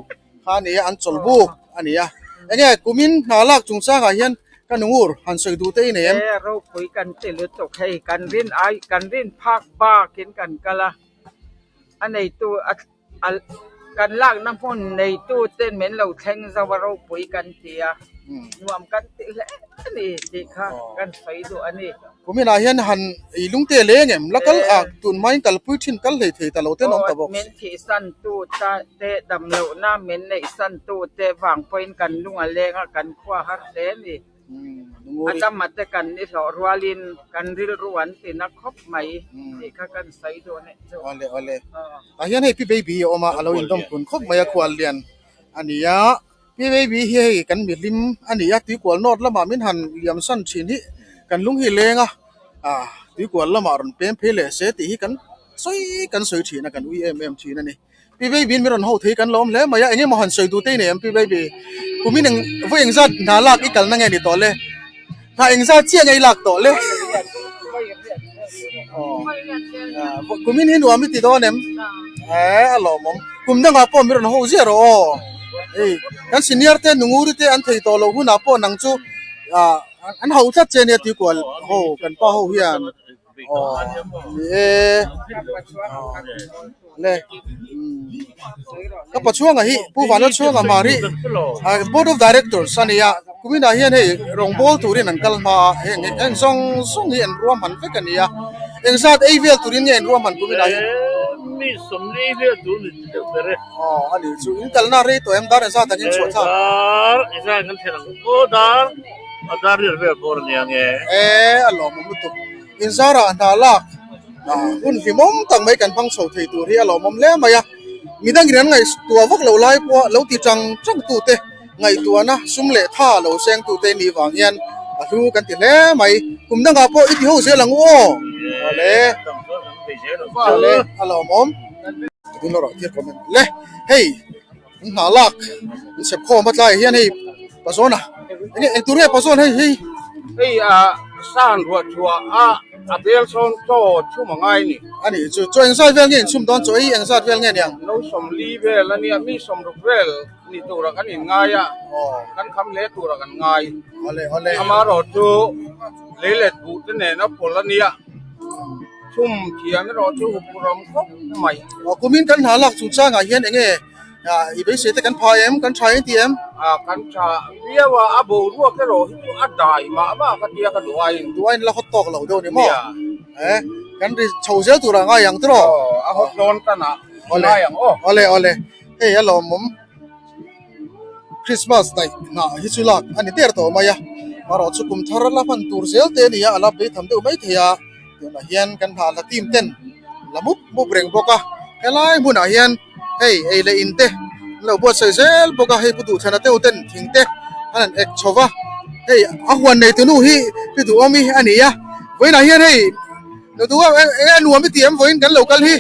kha a ni a an chawl buk a ni a enge kumin hna lak chungchangah hian ka nungur han sawi duh te i nei em? E ropui kan ti lutuk hei kan rin ai kan rin phak bakin kan kal a a neitu a Kan lakna hmun neituten min lo thleng zo a ropui kan ti a, nuam kan ti hle a ni tih kha kan sawi duh a ni. Kuminah hian han ei lungte leng em? La kal a, tun hmain kalpui thin kal hlei thei ta lo te an awm ta bawk. Min thihsantu te damlohna min neihsantute vang pawhin kan lung a leng a, kan khua har hle a ni. A dama te kan ni hlawh rualin kan rilru an ti na khawp mai tih kha kan sawi duh anih chu. Awle awle. Tah hian hei Pi Baby a awm a, a lo indawm kun khawp mai a khual lian a ni a. Pi Baby hi hei kan mihlim a ni a, tuikual north lamah min han liam san thin hi kan lung hi leng a, ah tuikual lamah rawn pem phei leh se tih hi kan sawi kan sawi thin a, kan ui em em thin a ni. Pi Baby in min rawn ho thei kan lawm hle mai a, eng emaw han sawi duh te i nei em Pi Baby? Kumin eng vawi eng zat hna lak i kalna nge ni tawh le? Hna eng zat chiah nge i lak tawh le? Aw kumin hi nuam i ti dawn em? Eh a lawmawm. Kum dangah pawh min rawn ho ziah rawh aw. Hei kan senior te nunguri te an thei tawh loh hunah pawh nang chu ah an ho tlat che nia tuikual ho kan pa ho hian. Aw ni e le ka pachhuanga hi Pu Vanlalchhuanga mar hi board of directors a ni a kuminah hian hei rawngbawl turin an kal hma a heng heng zawng zawng hi an ruahman vek a ni a engzat ei vel turin nge an ruahman kuminah hian. Mi 40 vel tur ni ti deuh ber e. Aw a nih chu in kalna rei tawh em dar engzat ang in chhuah thlak? Dar engzat kan thlen ang aw dar a dar riat vel bawr a nia nge. E a lawmawm lutuk. In zarah hna lak hun hlimawm tak mai kan hmang chho thei tur hi a lawmawm hle mai a. Midangin an ngaihtuah vak lo lai pawha lo ti tang tang tute ngaihtuahna sum leh tha lo seng tute nih vang hian a hlu kan ti hle mai. Kum dangah pawh i ti ho zel ang u aw. Awle. Awle a lawmawm. Ding lo rawh thil comment le. Hei an hna lak an sep khawm a tlaiah hian hei pazawna enge engtur nge pazawn hei hi. Hei a san ruah chhuah a a bel sawn chaw chhum a ngai ni. A nih chu chaw engzat vel nge inchhum dawn chaw ei engzat vel nge niang. No 40 vel a nia mi 60 vel ni tura kan inngai a kan kham hle tura kan ngai. Amaherawh chu leilet buh te nen a pawlh a nia. Chhum thiam erawh chu hupuram khawp mai. Kumin kan hna lak chungchangah hian enge i beisei te kan pha em, kan tha em ti em? Kan tha viau a, a boruak erawh hi chu a dai mah mah ka tia ka duh aiin. Duh aiin la hawt tawk lo deuh ni maw? Eh, kan ri chho zel turah ngai ang tiraw? Aw, a hawt dawn tanah ngai ang aw. Awle, awle, hei a lawmawm. Christmas daih hnah hi chu lak a ni der tawh mai a, marawh chu kum thar la hman tur zel te a ni a, a la bei tham deuh mai thei a, tunah hian kan hnah la team ten la mup mup reng bawk a, helai hmunah hian hei ei leh in te an lo buatsaih zel bawk a, hei pu duhthana deuh ten thing te an han ek chho va, hei a huan nei tunu hi pi duhawm hi a ni a, vawiinah hian hei. Eng a nuam i ti em vawiin kan lo kal hi.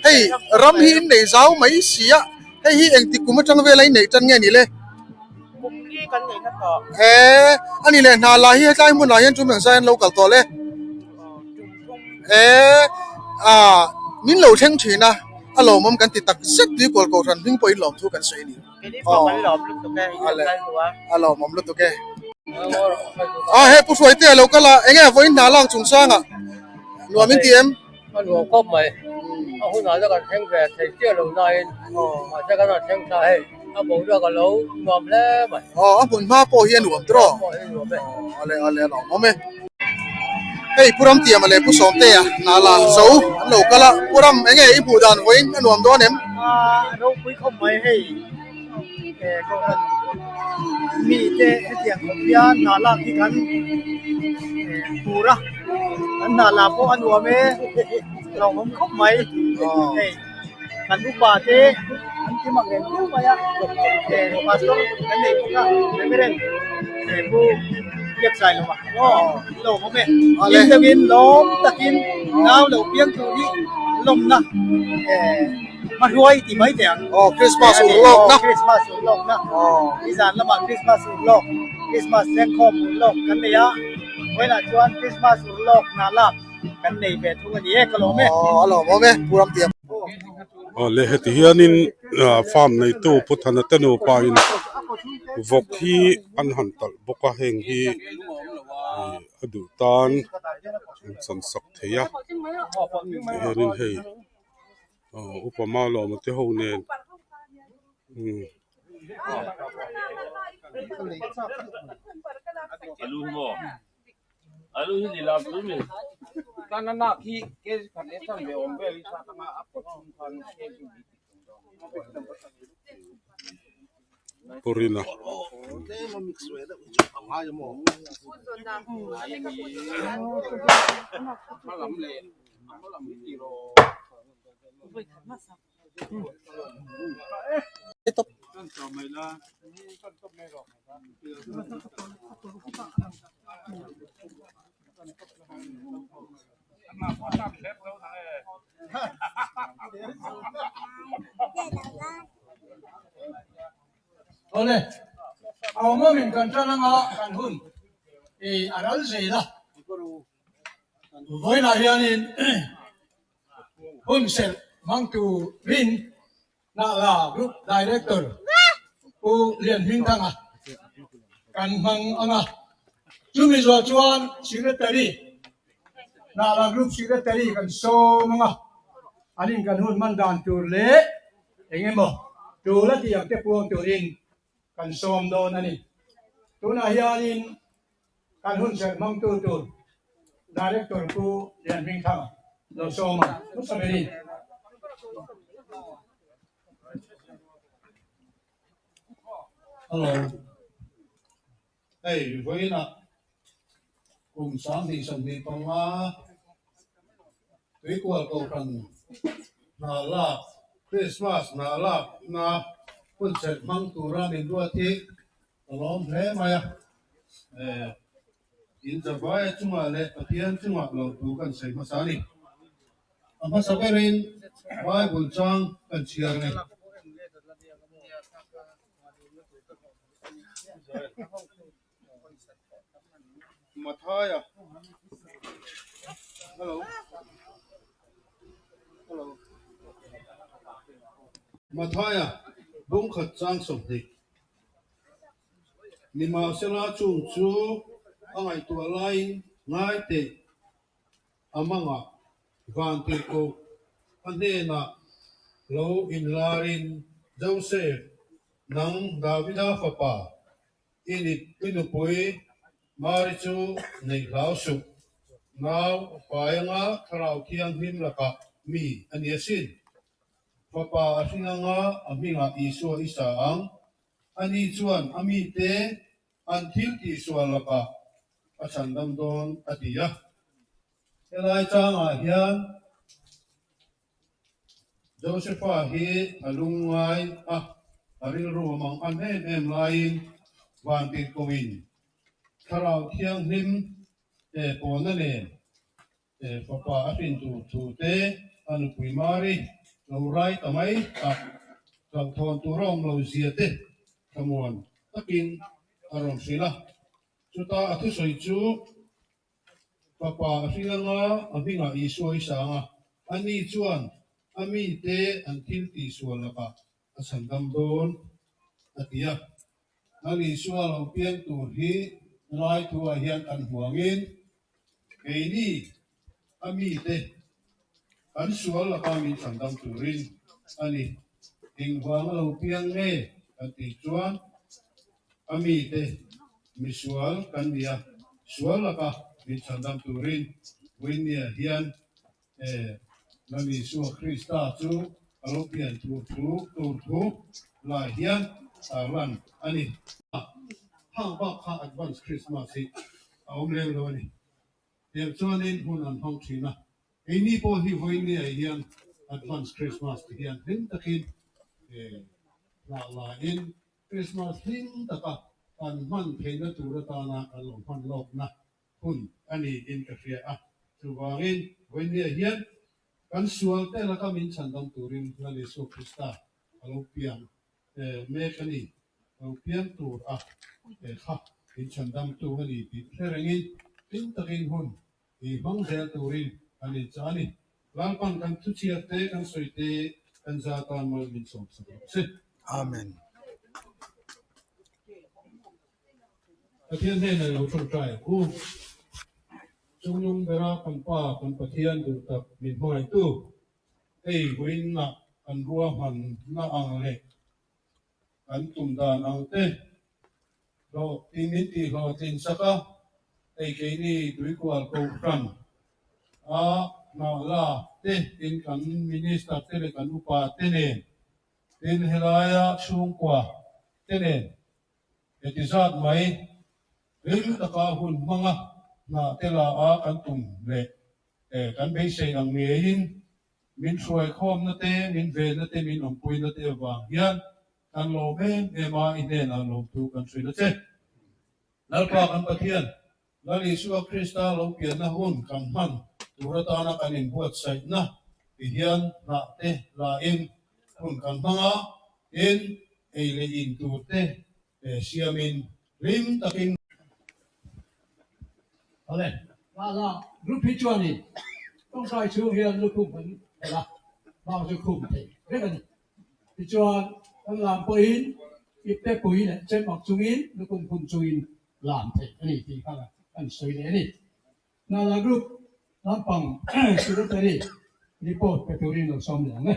Hei ram hi in nei zau mai si a, hei hi engtik kum atang vela in neih tan nge ni le? Ee a ni leh hna lah hi hetlai hmunah hian tum engzai an lo kal tawh le? Ee ah min lo thleng thin a, a lawmawm kan ti tak zet tuikual kohhran hming pawhin lawmthu kan sawi a ni. A lawmawm lutuk e. A hei Pu Hruaitea lo kal a, enge vawiin hna lak chungchang ah nuam in ti em? A nuam khawp mai, a hunah te kan thleng ve thei chiah lo nain mahse kan rawn thleng tha hei, a boruak a lo nuam hle mai. Aw a hmun hma pawh hi a nuam tiraw? A le a le a lawmawm e. Hei Pu Ramtiama leh Pu Sawmtea hna la zo an lo kal a, Pu Ram enge i hmuh dan vawiin a nuam dawn em? A ropui khawp mai hei kohhran mite hetiang khawp hian hna lak hi kan tur a, kan hna la pawh a nuam e, lawmawm khawp mai hei kan upa te an ti mak reng viau mai a, pastor kan nei bawk a reverend pu biakzai lo a. Aw lawm awm e. Hlim deuhin lawm takin nau lo piang tur hi lawmna hmahruai ti mai teh ang. Aw Christmas ur lawkna. Christmas ur lawkna. Nizan lamah Christmas ur lawk, Christmas lengkhawm ur lawk kan nei a, vawiinah chuan Christmas ur lawk hna lak kan nei ve thung a ni e, ka lawm e. Aw a lawm awm e, Pu Ramtiam. Aw le heti hianin farm neitu Pu Thana te nupa in vawk hi an han talh bawk a heng hi a duh tan an chan sak thei a tihianin hei upa Malawma te ho nen umm. Alu hi ni lam tu mi. Tan a nak hi kg khat leh chan ve awm vel i sa tanga a pawt chhung khan kg hnih ti tum dawn. Purina. Awle, a awm awmin kan tan anga kan hun i a ral zel a, vawiinah hianin Hun serh hmangtu rin Hnahla Group Director Pu Lian Hmingthanga kan hmang ang a. Chumi zawh chuan Secretary, Hnahla Group Secretary kan sawm ang a, an in kan hun hman dan tur leh eng emaw tul a tih ang te puang turin kan sawm dawn a ni. Tunah hianin Kan hun serh hmangtu tur Director Pu Lianhmingthanga lo sawm a, hmasa berin. Hello. Hei vawiinah kum 2025 Tuikual Kohhran hna lak Krismas hna lakna hun chelh hmang tura min ruat hi ka lawm hle mai a. In Zavaia chungah leh Pathian chungah lo thu kan sawi hmasa a ni. A hmasa berin Bible chang kan chhiar a ni. Mathaia Hello Hello Mathaia bungkhat chang 20 Nimahsela chung chu a ngaihtuah laiin ngai teh a mangah van tirhkoh a hnenah lo inlarin Joseph nang Davida fapa i i nupui Mari chu neih hlau suh nau pai anga Thlarau Thianghlim lakah mi a ni asin. Fapa a hring anga a hmingah Isua i sa ang. Ani chuan a mite an thil tihsual lakah a chhandam dawn a ti a. Helai changah hian Josepha hi a lungngai a, a rilru a mang an em em laiin vantirhkohin Thlarau Thianghlim pawlna nen Fapa a hrin tur thu te a nupui Mari lo rai ta mai a, hlauhthawn tur a awm lo zia te thlamuan takin a rawn hrilh a. Chuta a thusawi chu Fapa a hring anga a hmingah Isua i sang a, ani chuan a mite an thil tihsual lakah a chhandam dawn a ti a. Lal Isua lo piang tur hi lai thuah hian kan hmu angin keini a mite kan sual laka min chhandam turin a ni. Engvanga lo piang nge kan tih chuan a mite misual kan ni a, sual laka min chhandam turin Vawinia hian Lal Isua Krista chu a lo pian tur thu tur thu lai hian tarlan a ni. Hang bak kha Advance Christmas hi a awm lem lo a ni. Tiang chuanin hun an hmang thin a, keini pawh hi vawiin hian Advance Christmas ti hian hlim takin hlah laiin Christmas hlim taka kan hman theihna tur atana kan lo hman lawkna hun a ni in ka hria a, chuvangin vawinia hian kan sual te laka min chhandam turin Lal Isua Krista a lo piang mek a ni, lo piang tur a kha min chhandam tu a ni tih hre rengin hlim takin hun i hmang zel turin kan inchah a ni. Lalpan kan thuchhiar te kan sawi te kan za tan mal min sawm sak rawh se. Amen. Pathian hnenah lo tawngtai ang u. Chungnung bera kan Pa, kan Pathian duh tak min hmangaihtu, hei vawiinah kan ruahmanna ang leh kan tum dan ang te hlawh ti min tih hlawhtlin sak a, hei keini Tuikual Kohhran a hnah la te tin kan Minister te leh kan upa te nen tin helaia chhungkua te nen Heti zat mai, hlim taka hun hmanga hnah te la a kan tum leh kan beisei ang ngeiin min hruaikhawmna te, min venna te, min awmpuina te avang hian kan lawm em em a, i hnenah lawmthu kan hrilh a che. Lalpa kan Pathian, Lal Isua Krista lo pianna hun kan hman tur atana kan inbuatsaihna ti hian hnah te la in hun kan hmang a, tin, ei leh in tur te siamin hlim takin. Awle, Lala group hi chuanin tawngtai chhung hian lukhum kan khelh a, bang chu khum thei vek a ni. Tichuan, kan lam pawhin ipte pui leh chem ak chungin lukhum khum chungin lam theih a ni tih kha kan sawi leh a ni. Nala Group lampang Secretary report pe turin lo sawm leh ang e.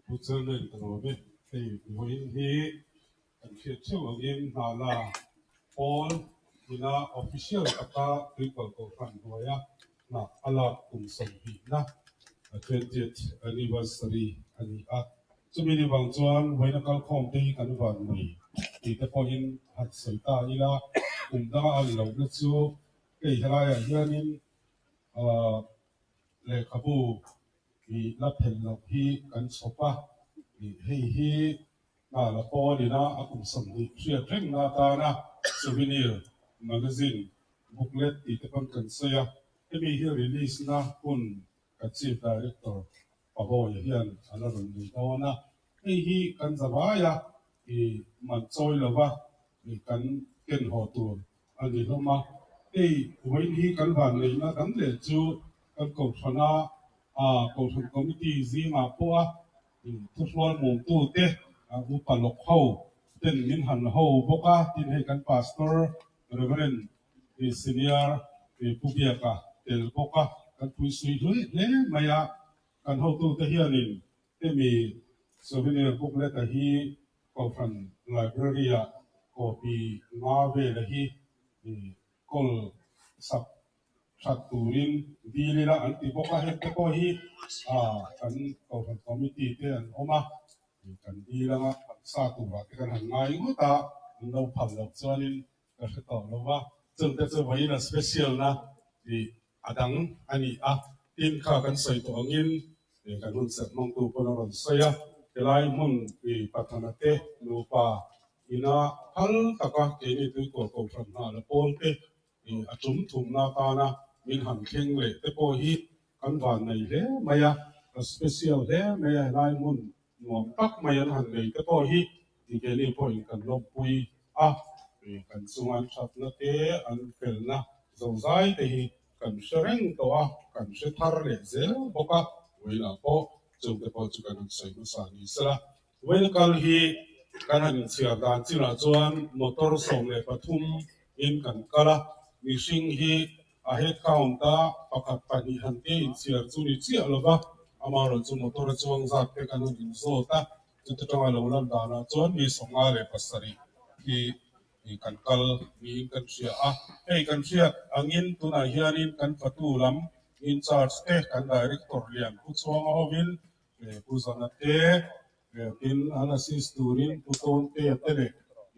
Pu Chairman ka lawm e. Hei vawiin hi kan hriat theuh angin Nala Pawl ina official taka Tuipal Kohhran hnuaia hna a lak kum 20na, 20th anniversary, a ni a. Chumi ni vang chuan vawiina kalkhawm te hi kan van nei tih te pawhin han sawi ta ila, kum danga a ni lohna chu hei helaiah hianin lehkhabu ih la phelh loh hi kan chhawp a, ih hei hi hna la pawlina a kum 20 hriat rengna atana souvenir magazine booklet tih te pawn kan sawi a, hemi hi release na hun Ka Chief Director Pabawi hian a la rawn nei dawn a, hei hi kan zavai a, i man chawi lova i kan ken haw tur a ni hlawm a. Hei vawiin hi kan van neihna dang leh chu kan Kohhrana Kohhran Committee zingah pawha i thuhrual mumtute upa lawk ho ten min han ho bawk a, tin hei kan Pastor Reverend Senior Pu Biaka tel bawk a, kan phuisui hlui hle mai a, kan hotute hianin hemi souvenir booklet-a hi Kohhran Library-ah copy nga vela hi kawl sak that turin dil ila an ti bawk a, hengte pawh hi kan Kohhran Committee te an awm a, kan dil anga sa turah te kan han ngai ngawt a, an lo phal loh chuanin Ka hre tawh lo va, chungte chu vawiin a special na tih a dang a ni a, tin kha kan sawi tawh angin kan hun serh hmangtu pawn a rawn sawi a, helai hmun i Pathana te nupa ina phal taka keini tuikawl kohhran hna la pawl te a tum thumna atana min han thleng leh te pawh hi kan van nei hle mai a, a special hle mai a helai hmun nuam tak mai an han nei te pawh hi Keini pawhin kan lawmpui a, kan chunga an thatna te, an felna zozai te hi kan hre reng tawh a, kan hre thar leh zel bawk a, vawiinah pawh chungte pawh chu kan han sawi hmasa ni sela. Vawiina kal hi kan han inchhiar dan chinah chuan motor 13 in kan kal a, mihring hi a head count a pakhat pahnih han te inchhiar chu ni chiah lova, amaherawhchu chu motor a chuang zat te kan han inzawt a, Chuti tanga lo lan danah chuan mi 57 hi kan kal niin kan hria a. Hei kan hriat angin tunah hianin kan fatu lam in charge te kan director lian Pu Chhuanga hovin Pu Zana te tin an assist turin Pu Tawnte te leh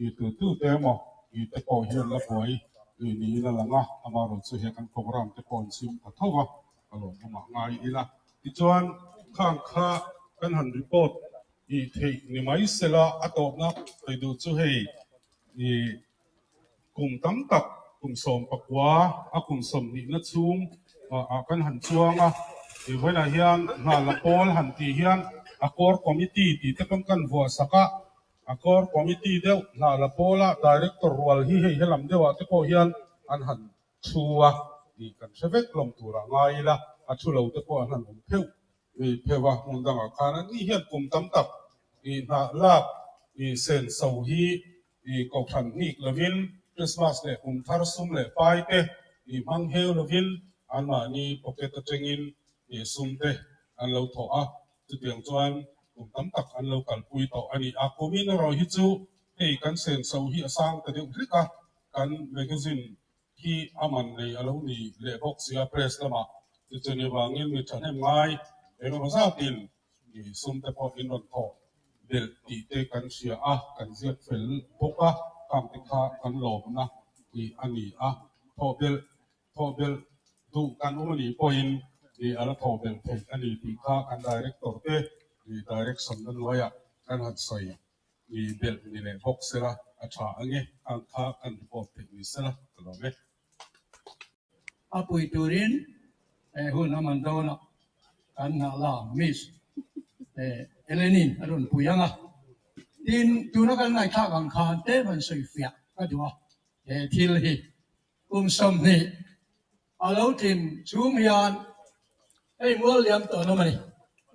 i tu tu te emaw i te pawh hian la buai niin a lang a. Amaherawhchu he kan program te pawh an chhim ta tho va. Ka lawm awmah ngai ila. Tichuan, khang kha kan han report tih theih ni mai sela a tawpna sawi duh chu hei i kum tam tak, kum 19 a kum 20 na chhung ah kan han chuang a. Ti vawiinah hian hna la pawl han tih hian a core committee tih te pawn kan vuah sak a. A core committee deuh hna la pawla director rual hi hei helam deuhah te pawh hian an han Thu a tih kan hre vek hlawm tur a ngai ila, a thu lo te pawh an han awm pheuh pheuh a, hmun dangah khan an ni hian kum tam tak ih hnah lak ih sen so hi ih kohhran hnik lovin Christmas leh kum thar sum leh pai te ih hmang heu lovin anmahni pocket atangin ih sum te an lo thawh a, chutiang chuan kum tam tak an lo kalpui tawh a ni. A kumin erawh hi chu hei kan sen so hi a sang ta deuh hlek a, kan magazine hi a man nei a lo ni leh bawk si a press lamah tichuan avangin mi thahnem ngai engemaw zatin sum te pawh in rawn thawh belh tih te kan hria a, kan ziak fel bawk a, khang te kha kan lawmna tih a ni a, thawh belh thawh belh duh kan awm a nih pawhin a la thawh belh theih a ni tih kha kan director te direction na hnuaiah kan han sawi. I belh ni leh bawk sela a tha ange, ang kha kan report theih ni sela ka lawm e. A pui turin hun a man dawn a, kan nghah la Miss Eleni a rawn pui ang a. Tin, tuna kan ngaihthlak ang khan tlem an sawi fiah ka duh a, he thil hi kum 20 a lo tlin chhung hian hei mual liam tawh nawm a ni,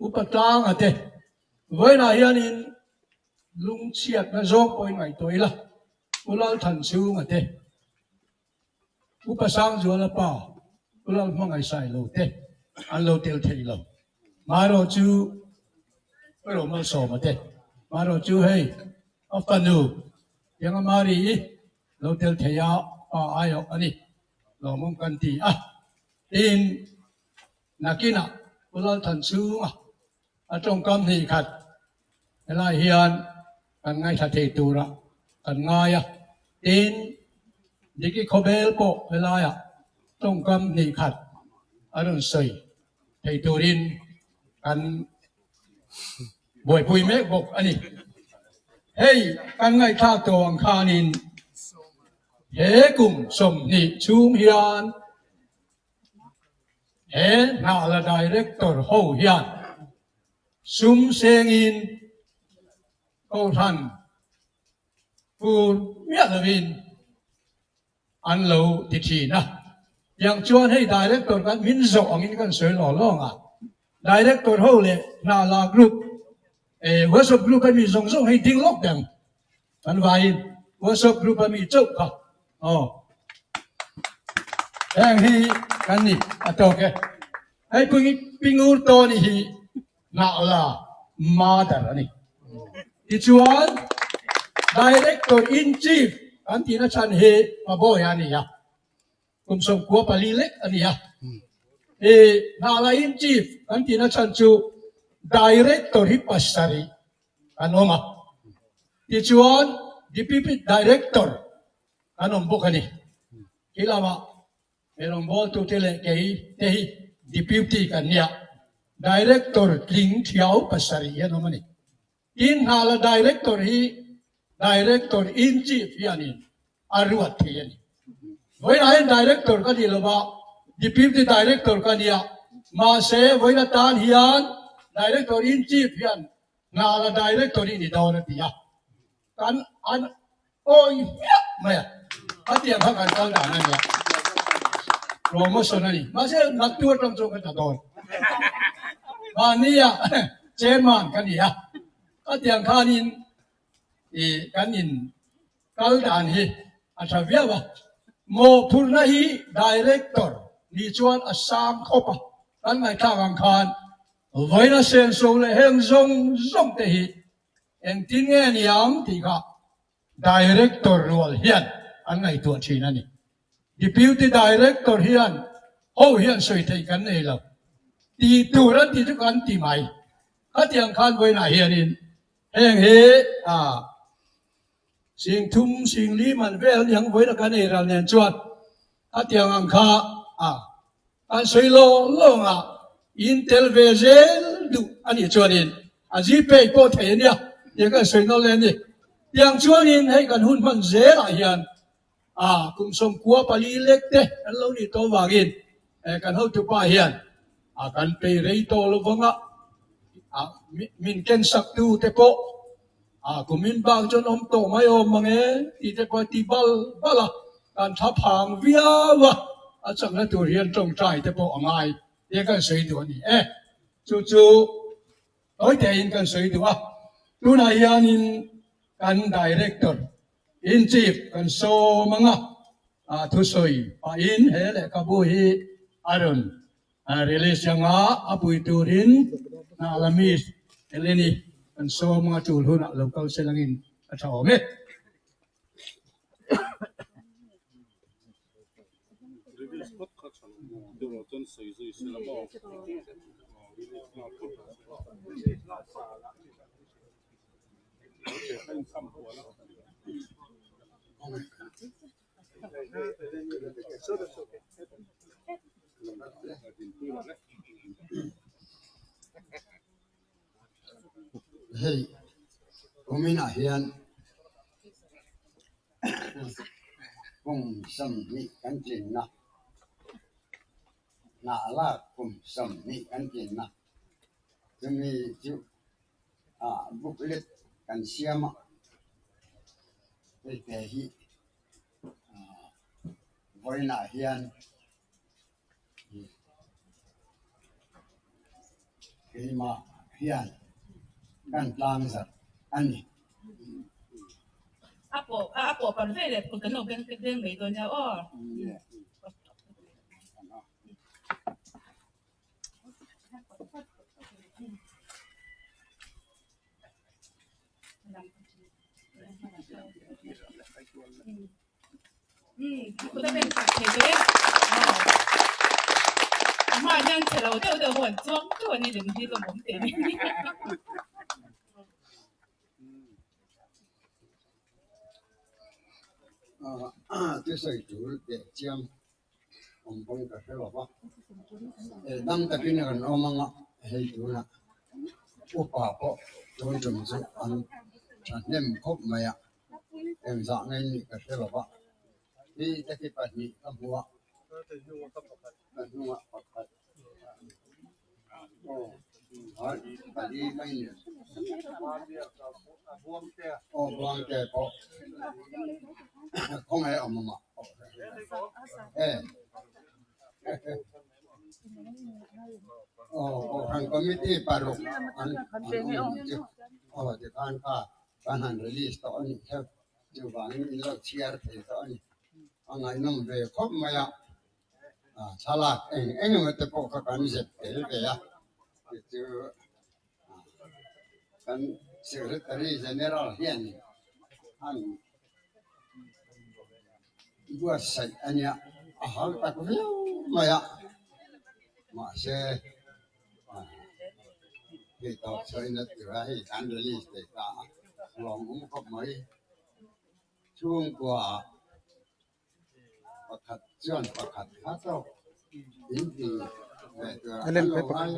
Upa Tlanga te Vawiinah hianin lungchhiatna zawng pawhin ngaihtuah ila, U Lalthan chhunga te, Upa Sangzuala pa, U Lalhmangaihsai lo te an lo tel thei lo. Marawh chu U Romalsawma te, marawh chu hei a fanu Piangamari i lo tel thei a, pa aiawh a ni, lawmawm kan ti a. Tin, nakinah U Lalthan chhunga a tawngkam hnih khat. Helai hian kan ngaithla thei tura kan ngai a, tin Diki Khawbel pawh helaiah tawngkam hnih khat a rawn sawi thei turin kan buaipui mek bawk a ni. Hei kan ngaihthlak tawh ang khanin he kum 20 chhung hian he hnahla director ho hian sum sengin Kohhran fur miah lovin an lo ti thin a. Tiang chuan hei director kan min zawh angin kan sawi lawng lawng a, director ho leh hna la group eh WhatsApp group a mi zawng zawng hei ding lawk dang kan vaiin WhatsApp group a mi chauh kha aw heng hi kan ni a tawk e. Hei Pingur Tawni hi Hnahla mother a ni. Tichuan, Director in Chief kan tihna chhan hi Mabawiha a ni a, kum 94 lek a ni a. I Hnahla in Chief kan tihna chhan chu Director hi pasarih an awm a. Tichuan, Deputy Director an awm bawk a ni. Khi lamah He rawngbawltute leh kei te hi Deputy kan nia, Director tling thiau pasarih hian awm a ni. Tin hnala Director hi Director in Chief hianin a ruat thei a ni. Vawiinah hian Director ka nih lova Deputy Director ka nia, mahse vawiin atan hian Director in Chief hian hnala Director i ni dawn a ti a. Kan an awi hmiah mai a, a tiang kha kan kal dan a nia. Promotion a ni. Mahse naktu atang chuan ka tla dawn. Mahnia chairman ka ni a, ka tiang khanin i kan in kal dan hi a tha viau a. Mawhphurhna hi director nih chuan a sang khawp a, kan ngaihthlak ang khan vawiina senso leh heng zawng zawng te hi Engtin nge ni ang tih kha Director rual hian an ngaihtuah thin a ni. Deputy Director hian ho hian sawi theih kan nei lo. Tih tur an tih chu kan ti mai. Khatiang khan vawiinah hianin heng hi sing thum sing li man vel a ni ang vawiina kan ei ral nen chuan khatiang ang kha An sawi lawng lawng a, in tel ve zel duh a nih chuanin a Gpay pawh thei a nia tih kan sawi nawlh leh a ni. Tiang chuanin hei kan hun hman zelah hian a kum 94 lek te kan lo nih tawh vangin kan hotupa hian a kan pei rei tawh lo vang a, min ken sak tu te pawh a kumin bak chuan awm tawh mai awm mang e tih te pawh a ti bal bal a, kan tha phang viau a, a chakna tur hian tawngtai te pawh a ngai tih kan sawi duh a ni e. Chu chu tawi tein kan sawi duh a, tunah hianin kan Director in Chief kan sawm ang a, a thusawi pahin he lehkhabu hi a rawn Release anga a pui turin Hnahla Miss Eleni kan sawm anga tul hunah lo kal se langin a tha awm e. Hei kuminah hian kum 20 kan tlinna hnah lak kum 20 kan tlinna chumi chu booklet kan siam a hei te hi vawiinah hian keimah hian kan tlang zat a ni. A pawh a pawh par ve leh kan lo beng beng mai dawn nia aw. Thusawi tur teh chiam awm pawn ka hre lo va, dam takin kan awm anga hei tunah upa pawh tun tum chu an thahnem khawp mai a, engzah nge nih ka hre lo va, mi te khi pahnih ka hmu a, ka hnungah pakhat. Committee paruk an awm chu aw tikhan kha kan han release tawh a nih kha chuvangin in lo chhiar thei tawh a ni a ngaihnawm ve khawp mai a. Thlalak eng eng emaw te pawh kha kan zep tel ve a, chu kan Secretary General hian an buatsaih a nia, a hau tak viau mai a, mahse hei tawp chhuahin a tir a, hei kan release thei ta a, lawmawm khawp mai chhungkua ah. Pakhat chuan pakhat kha tawk in ti ve tur a lo ngai.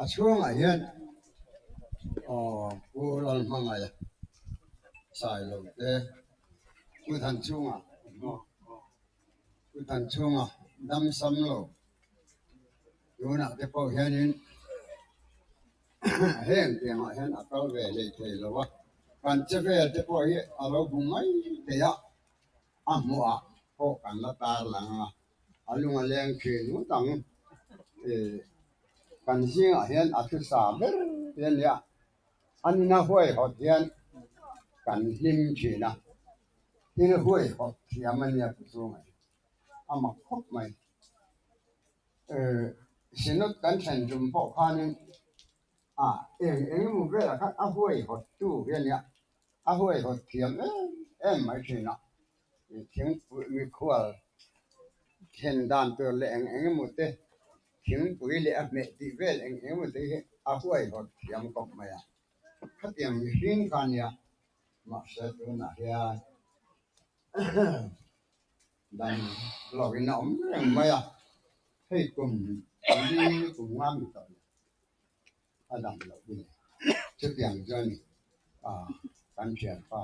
A chhungah hian aw Pu Lalhmangaih Sailo te Pu Thanchhunga Pu Thanchhunga dam sam lo tunah te pawh hianin heng tiangah hian a kal ve hlei thei lo a, kan che vel te pawh hi a lo bu mai thei a. A hmuhah pawh kan la tar lang a, a lung a leng thin ngawt ang. Kan zingah hian a thusa ber te a nia, a nuna huaihawt hian kan hlim thin a, thil huaihawt thiam a nia pu chunga hi a mak khawp mai. Synod kan thlen tum pawh khanin a eng eng emaw velah khan a huaihawt tu hi a nia. A huaihawt thiam em em mai thin a, thingpui mikhual thlen dan tur leh eng eng emaw te, thingpui leh a hmeh tih vel eng eng emaw te hi a huaihawt thiam khawp mai a. Khatiang mihring kha nia, mahse tunah hian dan loin a awm reng mai a, hei kum li kum nga mi tawh le. a dam loh hi le. Chutiang chuan kan thianpa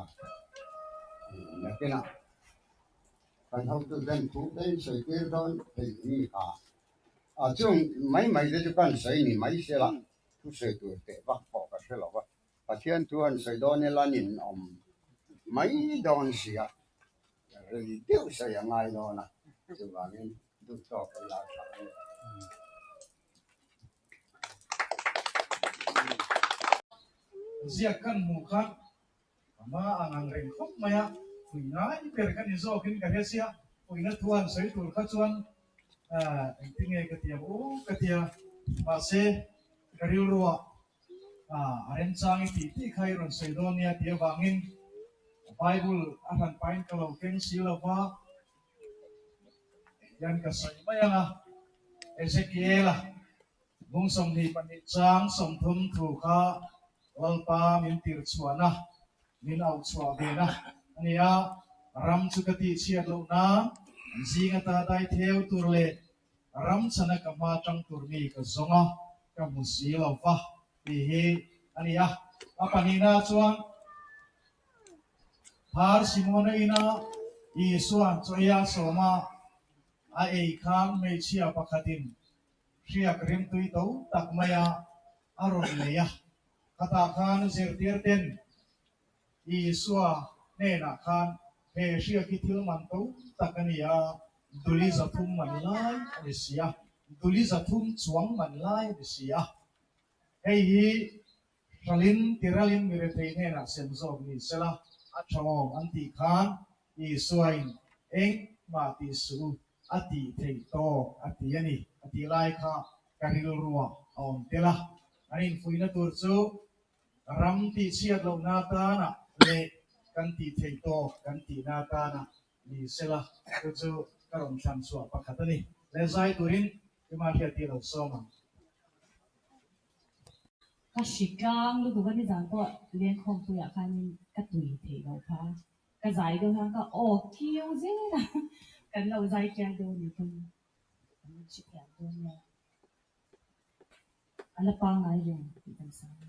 nakinah kan hotu ten thu te in sawi tir dawn thei in ni ta. A chung mai mai te chu kan sawi ni mai sela thu sawi tur teh vak pawh ka hre lo va. Pathian thu han sawi dawn ila nin awm mai dawn sia rei deuh sawi a ngai dawn a, chuvangin duhtawk ila tha ang. Ziak kan hmuh kha a hma ang ang reng khawp mai a, pui ngai ber ka ni zawkin ka hre sia, puina thu han sawi tur kha chuan engtinge ka ti ang u ka ti a, mahse ka rilruah a remchang i tih tih kha i rawn sawi dawn nia tih avangin Bible a hran pahin ka lo keng si lo va, Hian ka sawi mai ang a, Ezekiela bung 22 chang 30 thu kha Lalpa min tir chhuahna, min auh chhuah vena a ni a, ram chu ka tih chhiat loh nan an zing ata dai theu tur leh ram chhana ka hma tang tur mi ka zawng a, ka hmu si lo va tih hi a ni a. A pahnihna chuan Phar Simona ina Isua'n chaw ei a sawm a, a ei khan hmeichhia pakhatin hriak rimtui to tak maia a rawn nei a. Khatah khan zirtir ten Isua hnenah khan he hriak hi thil man to tak a ni a, duli 300 man lai a ni si a, duli 300 chuang man lai a ni si a. Hei hi Hralin tiralin mi rethei hnenah sem zawk ni sela a tha awm an tih khan Isuain engmah tih suh u a tih theih tawk a ti a ni a tih lai kha ka rilruah a awm tel a. An infuihna tur chu Ram tihchhiat lohna atana leh kan tih theih tawk kan tihna atana ni sela chu chu ka rawn thlan chhuah pakhat a ni. Leh zai turin Ima hriat hi lo sawm ang. Ka hri tlang lutuk a nizan pawh lengkhawmpuiah khanin ka tui theih lo kha. Ka zai deuh hian ka aw kiu zel a, kan lo zai tial deuh a nih pawn kan hre thiam dawn nia. A la pangngai reng tih kan sawi.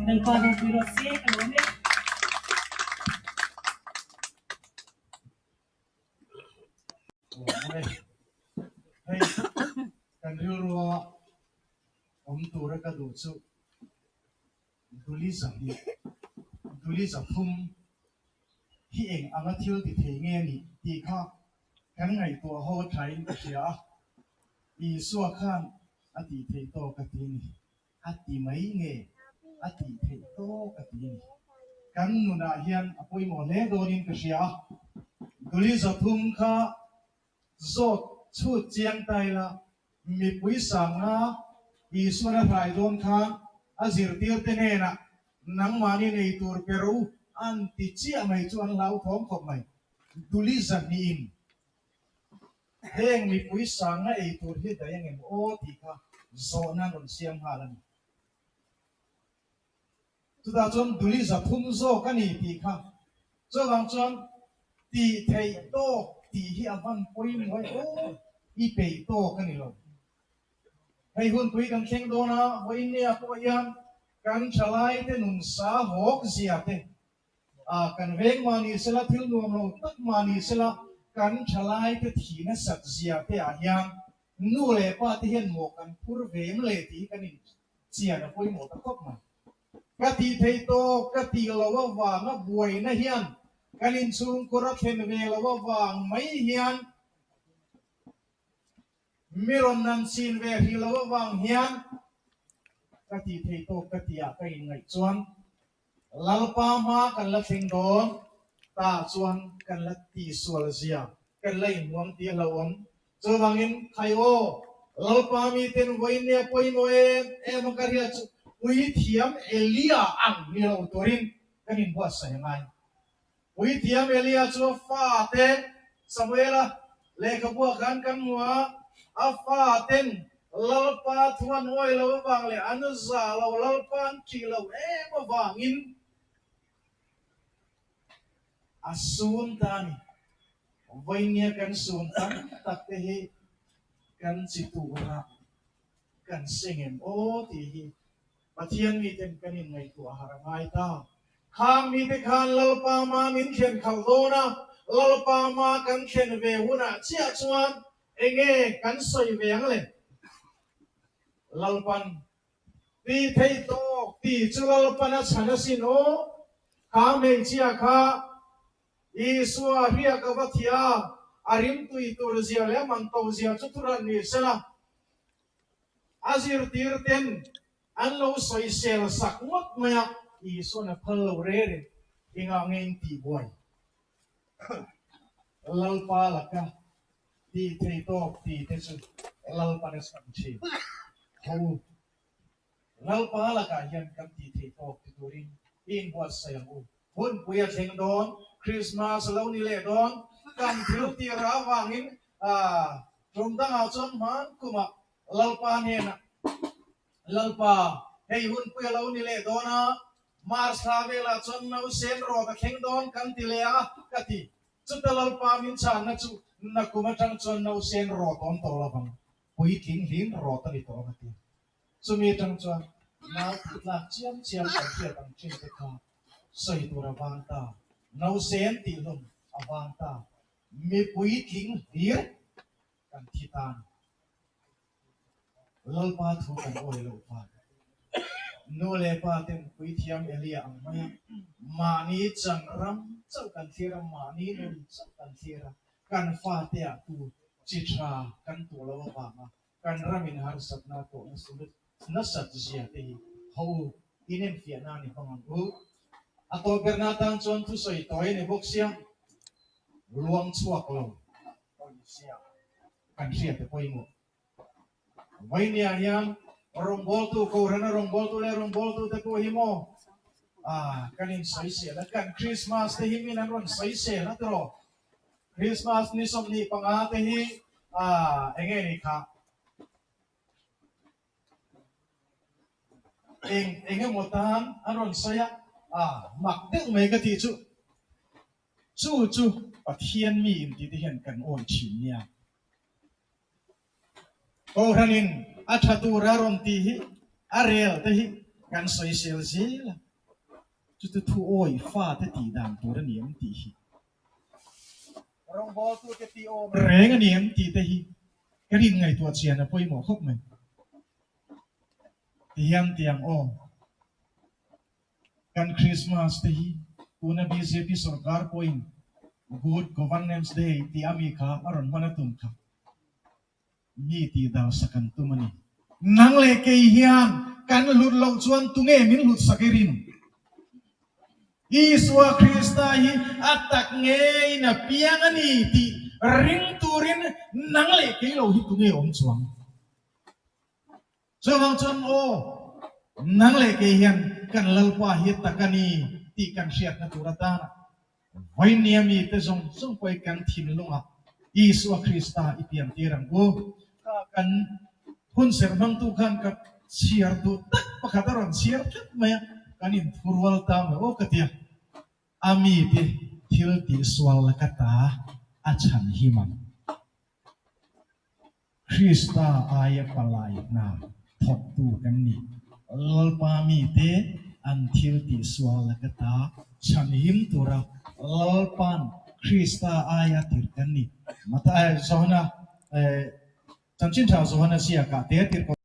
Lalpa ropui rawh se ka lawm e. Hei kan rilrua awm tura ka duh chu Duli 2, Duli 3 hi eng anga thil ti thei nge nih tih kha kan ngaihtuah ho thain ka hria a, Isua khan a tih theih tawk a ti ni, a ti mai nge a tih theih tawk a ti ni. Kan nunah hian a pawimawh hle dawnin ka hria a, Duli 3 kha zawt chhut chiang ta ila Mipui sanga Isuan a hrai dawn khan a zirtirte hnenah nangmahni nei tur pe rawh u an ti chiah mai chu an hlauthawm khawp mai. Duli zahnihin heng mipui sanga ei tur hi daih angem aw tih kha zawhna an rawn siam nghal a ni. Chutah chuan duli 3 zawk a ni tih kha chuvang chuan tih theih tawk tih hi a van pawimawh e aw, i peih tawk a ni lo. Hei hunpui kan thleng dawn a, vawiinnia pawh hian kan thalaite nun sa hawk zia te, kan veng mah ni sela, thil nuam lo tak mah ni sela, kan thalaite thihna sat zia te ah hian nu leh pa te hian mawh kan phur ve em le tih hi kan in chian a pawimawh ta khawp mai. Ka tih theih tawk ka tih loh avanga buaina hian kan inchhungkhur a thlen ve loh avang mai hian mi rawn nan chin ve hrih loh avang hian ka tih theih tawk ka tih ah ka inngaih chuan Lalpa hma kan la thleng dawn ta chuan kan la tihsual zia kan la inhuam tih a hlauhawm. Chuvangin, Khai aw, Lalpa miten vawinia pawimawh em em a ka hriat chu Puithiam Elia ang ni lo turin kan inbuatsaih a ngai. Puithiam Elia chu a fate Samuela lehkhabuah khan kan hmu a, a faten Lalpa thu an awih lo avang leh an zah lo, Lalpa an ṭih lo em avangin a sun ta a ni. Vawinia kan sun tam tak te hi kan chi turah kan seng em aw tih hi Pathian miten kan inngaihtuah har a ngai ta. Khang mite khan Lalpa ma min thlen khalh dawn a, Lalpa ma kan thlen ve hunah chiah chuan enge kan sawi ve ang le? Lalpan ti thei tawk ti chu Lalpan a chhan asin aw. Khang hmeichhia kha Isua hriak a va thia, a rimtui tur zia leh a man to zia chu thuran ni sela. A zirtir ten an lo sawisel sak ngawt mai a, Isuan a phal lo rêr in engah nge in tih buai? Lalpa laka tih thei tawk ti te chu Lalpan a chhan thin. Tho u, Lalpa lakah hian kan tih thei tawk ti turin i inbuatsaih ang u. Hunpui a thleng dawn, Krismas a lo ni leh dawn, kan thil tih rah avangin tum dangah chuan hman kumah Lalpa hnenah, Lalpa, hei hunpui a lo ni leh dawn a, Mars thla velah chuan nausen rawt a thleng dawn kan ti leh a, ka ti. Chuta Lalpa min chhanna chu nakum atang chuan nausen rawt awm tawh lovang, puitling hlim rawt a ni tawh ang a ti. Chumi atang chuan nau tih tlak chiam chiam kan hriat ang thin te kha sawi tur a vang ta, nausen tih hlum a vang ta, mipui tling hlir kan thi ta a ni. Lalpa thu kan awi loh vang. Nu leh pa ten puithiam Elia ang mai a, mahni chan ram chauh kan thlir a, mahni nun chauh kan thlir a, kan fate ah tu chi tha kan tuh loh avanga Kan ramin harsatna tawh nasat zia te hi ho u, inenfiahna a ni hmang ang u. A tawp berna atan chuan thusawi tawi a ni bawk sia, luang chhuak lo pawh ni sia, kan hriat a pawimawh. Vawinia hian rawngbawltu, Kohhrana rawngbawltu leh rawngbawltute pawh hi maw kan insawisel a, kan Krismas te hi min an rawn sawisel a tiraw? Christmas ni 25 te hi eng nge ni kha? Eng eng emaw tan an rawn sawi a, mak deuh mai ka tih chu. Chu chu Pathian mi inti te hian kan awi thin nia. Kohhranin a tha tura rawn tih hi a rel te hi. Kan sawisel zel a, chuti thu awih fate tih dan tur a ni em tih hi. Rawngbawltute tih awm reng a ni em tih te hi kan inngaihtuah chian a pawimawh khawp mai. Tihian tiang aw. Kan Christmas te hi tuna bjp sorkar pawhin Good Governance Day tih a mi kha a rawn hman a tum kha. Mi tih dal sak an tum a ni. Nang leh kei hian kan hlut loh chuan tunge min hlut sak i rin? Isua Krista hi a tak ngeiin a piang a ni tih ring turin nang leh kei lo hi tunge awm chuang? Chuvang chuan aw, nang leh kei hian kan Lalpa hi tak a ni tih kan hriatna tur atana Vainia mite zawng zawng pawh hi kan thinlungah Isua Krista i piantir ang u. Kha kan hunserh hmangtu khan ka chhiar duh tak pakhat a rawn chhiar tlat mai a, kan inthurual ta maw aw ka ti a. A mite thil tihsual laka ta a chhan him ang. Krista aia palai hna thawktu kan ni. Lalpa mite an thil tihsual laka ta chhanhim tura Lalpa'n Krista aia tirh kan ni. Mathai Johana Chanchin Tha Johana ziakah te tirh pawh.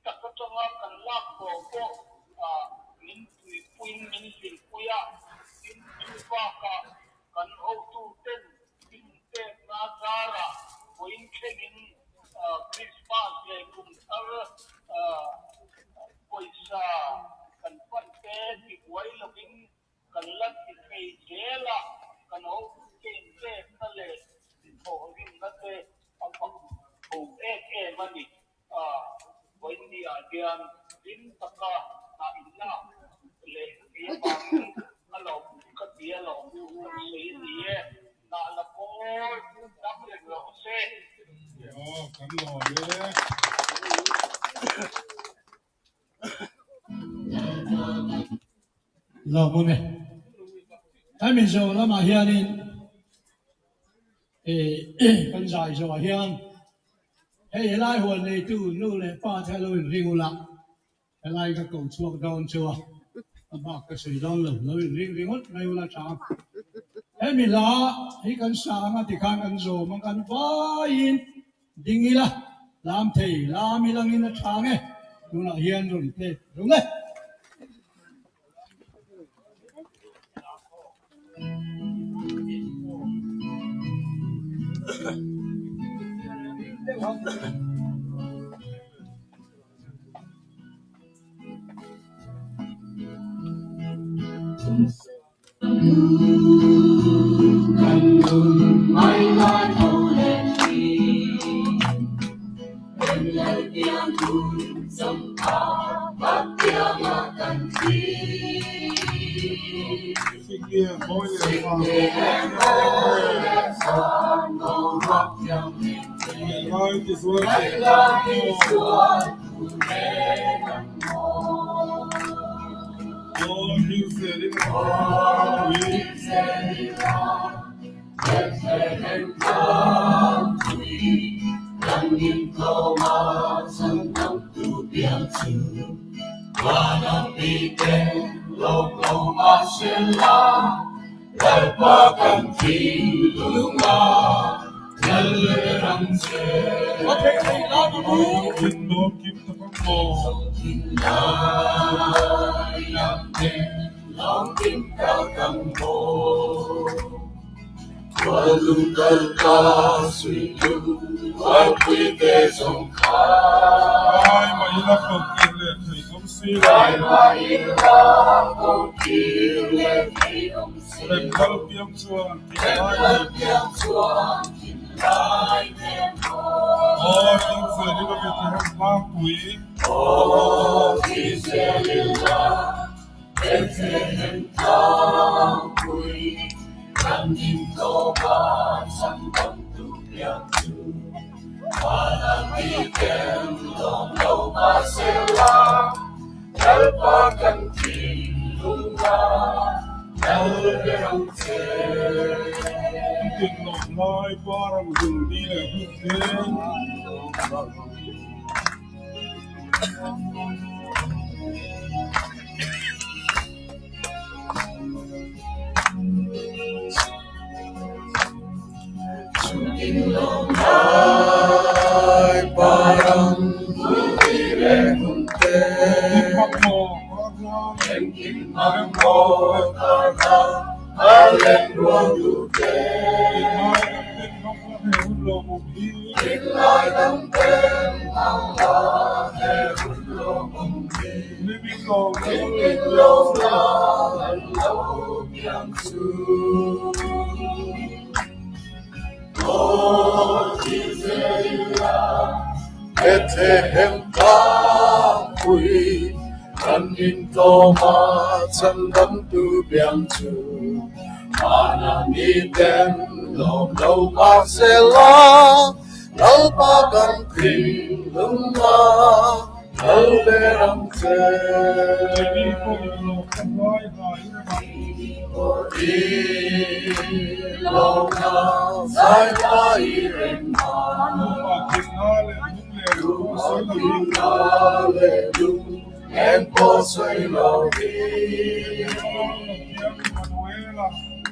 tak atanga kan lak tawh pawh min tuipuiin min hlimpui a, tin chu bakah kan hotuten inpekna zarah vawiin thlengin Krismas leh kum thar pawisa kan pan te tibuai lovin kan la ti thei zel a, kan hotute inpekna leh thawhrimna te a fak tho em em a ni. Vawiinniah hian hlim taka hnah inlak leh tih avangin a lo ka ti a lo kan sawi a ni e. Hnah la pawl dam reng rawh se. Aw kan lawm e. Lawm awm e. Hemi zawh lamah hianin kan zai zawhah hian hei helai huan neitu nu leh pa te a lo inring ula, helai ka ko chhuak dawn chu a, a bak ka sawi dawn lo, lo inring ringawt mai ula tha. Hemi hla hi kan sa anga tikhan kan zawm ang kan vaiin Ding ila, lam thei, lam i langin a tha nge? Tunah hian rawn plate rung e.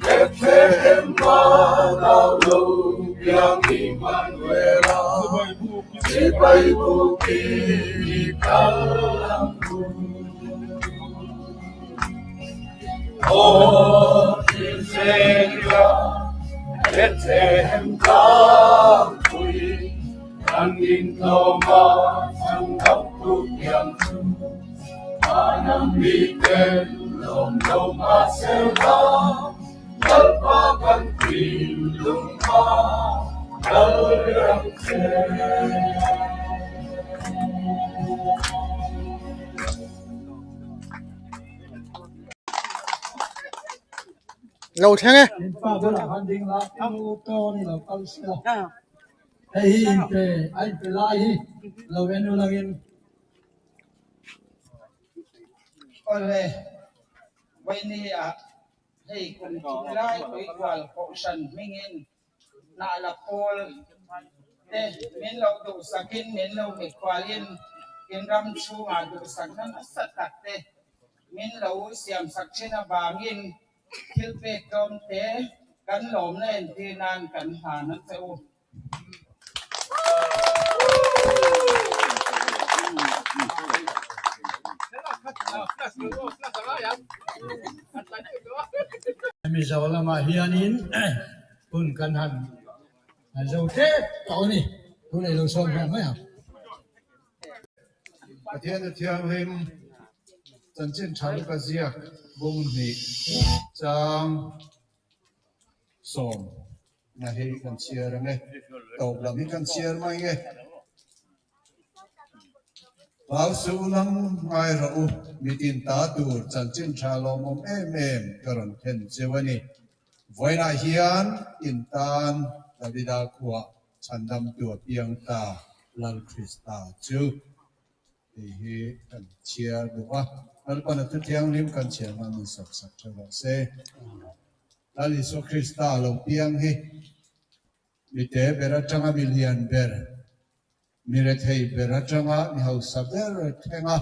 Bethlehem ah nau lo piang Immanuela Chibai bukin i kal ang u. Aw thilsengila Bethlehem tlangpui Kan intlawm a chhandamtu piang chu Vanam miten lawm lo mahsela Lalpa kan thinlung a kal rang che. Lo thleng e. Pa bulah khan ding la, u tawn i lo kal sia. Hei hi inpe, a inpe lai hi lo en ulangin. Awle, Vaini ah hei kum thum lai tuikual kohhran hmingin hnahla pawl te min lo duhsakin min lo mikhualin in ram chhungah duhsakna nasa tak te min lo siamsak thin avangin thil pek tlawm te kan lawmna entir nan kan hlan a che u. Mizo lamah hianin hun kan han zo tep tawh a ni, tun ei lo sawm hlawm mai ang. Pathian a thianghlim chanchin tha luka ziak bung hnih chang sawm na hi kan chhiar ang e, tawp lam hi kan chhiar mai nge. Hlau suh lam ngai rawh u, mitin ta tur chanchin tha lawmawm em em ka rawn thlen cheu a ni. Vawiinah hian in tan Davida khuah chhandamtu a piang ta Lal Krista chu. Tih hi kan chhiar duh a, Lalpan a thuthianghlim kan chhiar hma min sawp sak theuh rawh se. Lal Isua Krista lo piang hi mi te ber atanga mi lian ber, mi rethei ber atanga mi hausa ber thlenga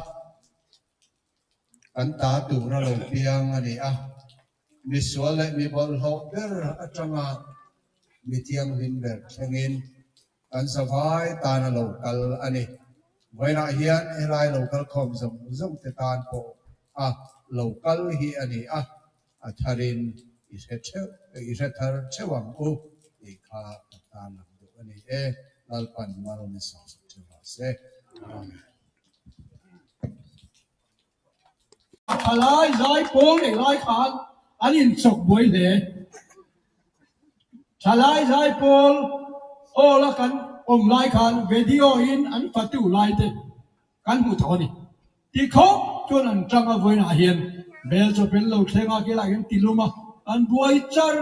kan ta tura lo piang a ni a. Mi sual leh mi bawlhhlawh ber atanga mi thianghlim ber thlengin Kan zavai tan a lo kal a ni. Vawiinah hian helai lo kal khawm zawng zawng te tan pawh a lo kal hi a ni a, a tharin i hre theuh, i hre thar theuh ang u tih kha ka tan lang duh a ni e. Lalpan malawm in sak sak theuh rawh se. Amen. Thalai zai pawl nei lai khan an inchawk buai hle. Thalai zai pawl hall a kan awm lai khan video in an fatu lai te kan hmu tawh a ni. Ti khawp chuan an tang a vawiinah hian bel chawp in lo thleng a kilai hian ti lum a an buai char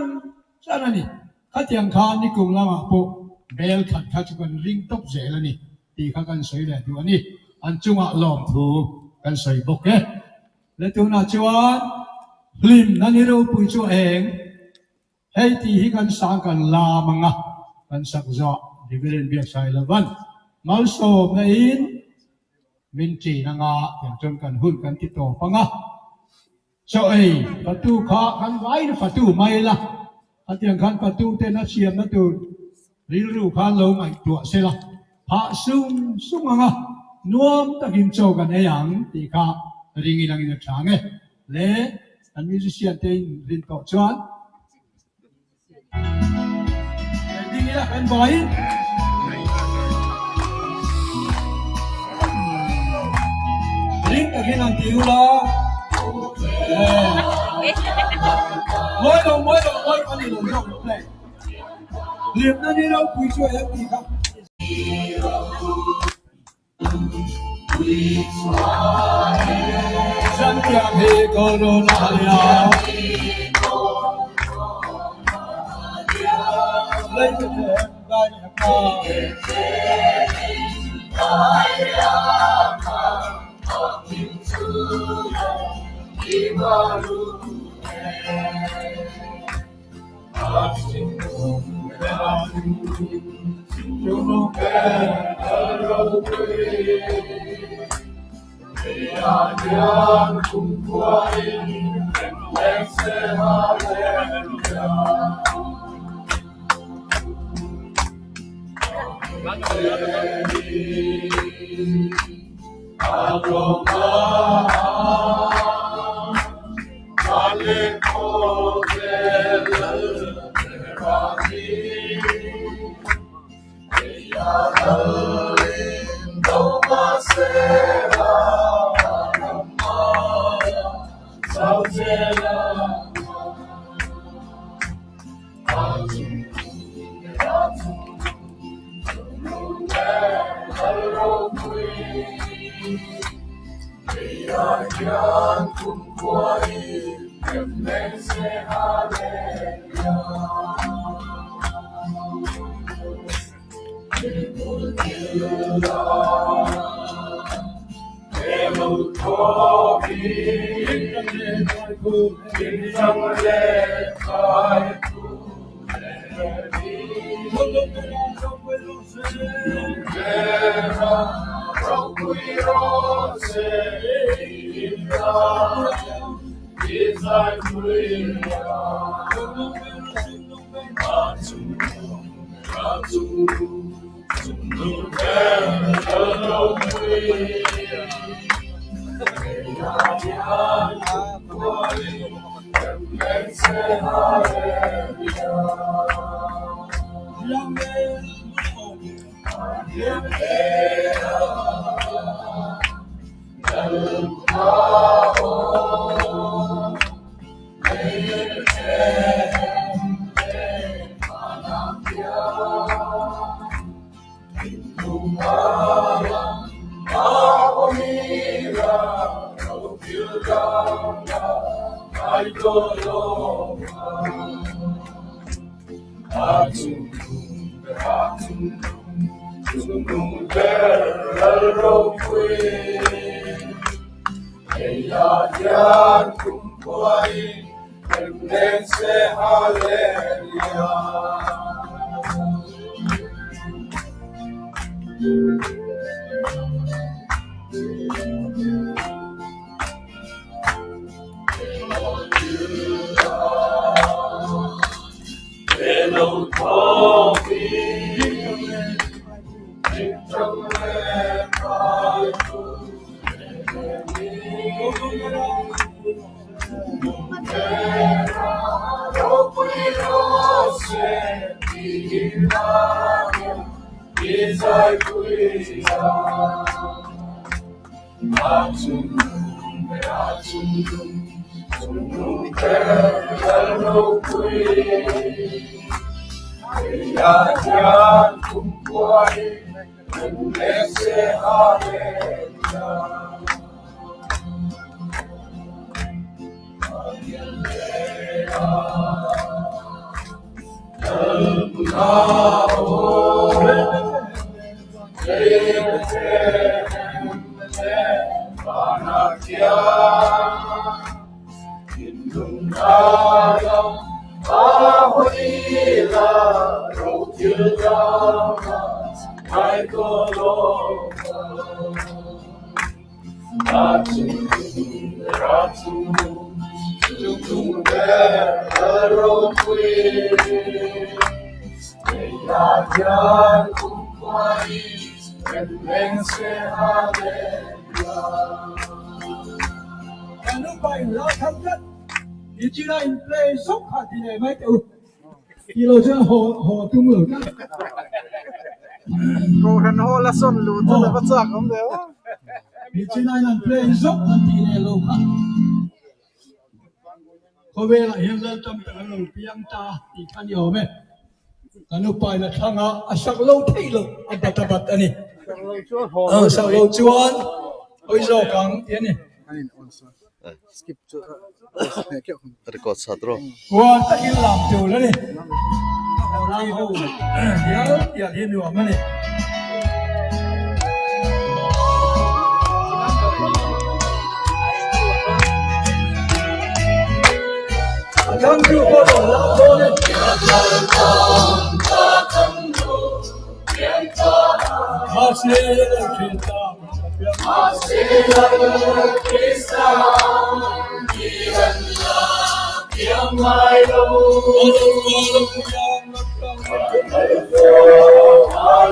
char a ni. Khatiang khan nikum lamah pawh bel khat kha chu kan ring tawp zel a ni. Tih kha kan sawi leh duh a ni. An chungah lawmthu kan sawi bawk e. Le tunah chuan hlimna ni ropui chu a eng. Hei tih hi kan sang kan lam ang a, kan sak zawh Reverend Biaksai Lovan malsawmna in min ṭin anga tiang chuan kan hun kan ti tawp ang a. Chaw ei fatu kha kan vain fatu mai la, hetiang khan fatu ten a siamna tur rilru khan lo ngaihtuah se la, phah sung sung ang a, nuam takin chaw kan ei ang tih kha ring in angin a chang e. Le kan musician te in rin tawh chuan ding ila kan vain. Ring takin an ti ula. Mawi lo mawi lo mawi kan ni lo zawk lo play. Hlimna ni ropui chu a em tih kha.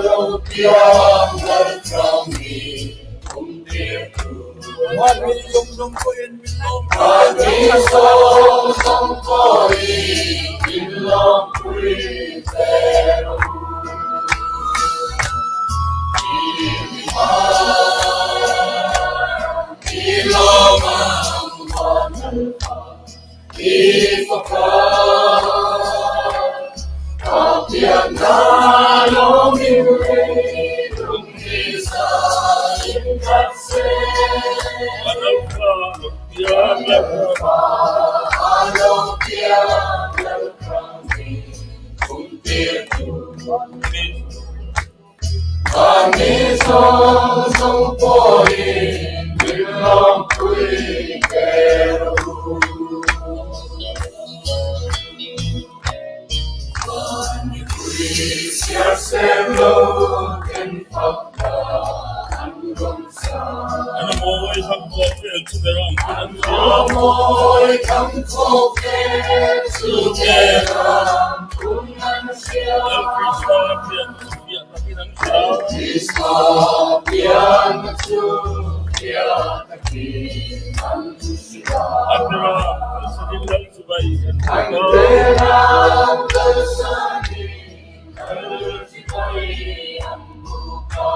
Lo piang laltlang mi kum tir tu. Mahni zawng zawng pawhin min lawmpui ve rawh u. Mahni zawng zawng pawhin min lawmpui ve rawh u. Mipui chhiar sem lo ten fak dan an rawn sa. An mawi tham khawp vel chu ber ang hun an hria. An mawi tham khawp vel chu ber ang hun an hria. Lal Krista pian chu fiah takin an hria. Lal Krista pian chu fiah takin an hria. An beram kalsanin lal chibai an buk a. An beram kalsanin lal chibai an buk a.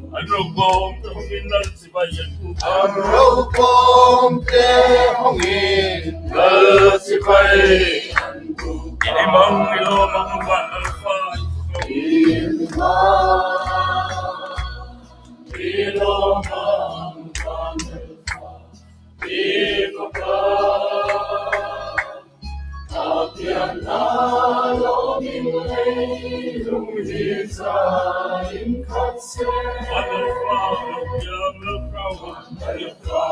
An ropawm te hawngin lal chibai an buk a. An ropawm te hawngin lal chibai an buk a. I limang i lawm ang van lal fa i fak I limang i lawm ang van lal fa i fak A pian na lawmin leilung hi za in khat se. Van lal fa a lo piang lal krau Van lal fa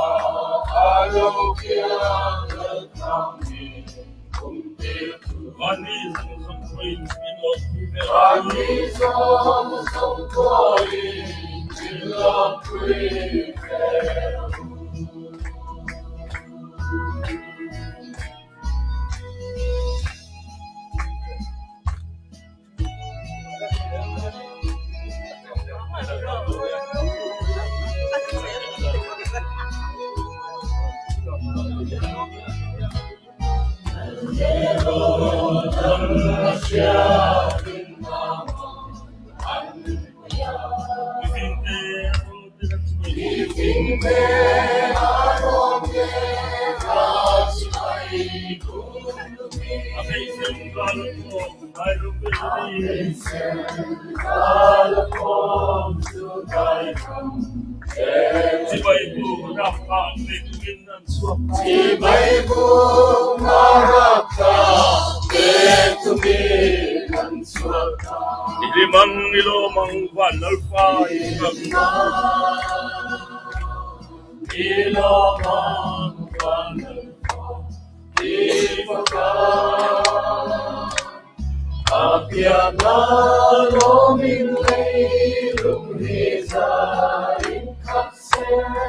a lo piang lal krau ni kum tir tu. Van ni zawng zawng pawhin min lawmpui ve rawh u. Van ni zawng zawng pawhin min lawmpui ve rawh u. I limang i lawm ang van lal fa i fak I lawm ang van lal fa i fak A pian na lawmin leilung hi za in khat se.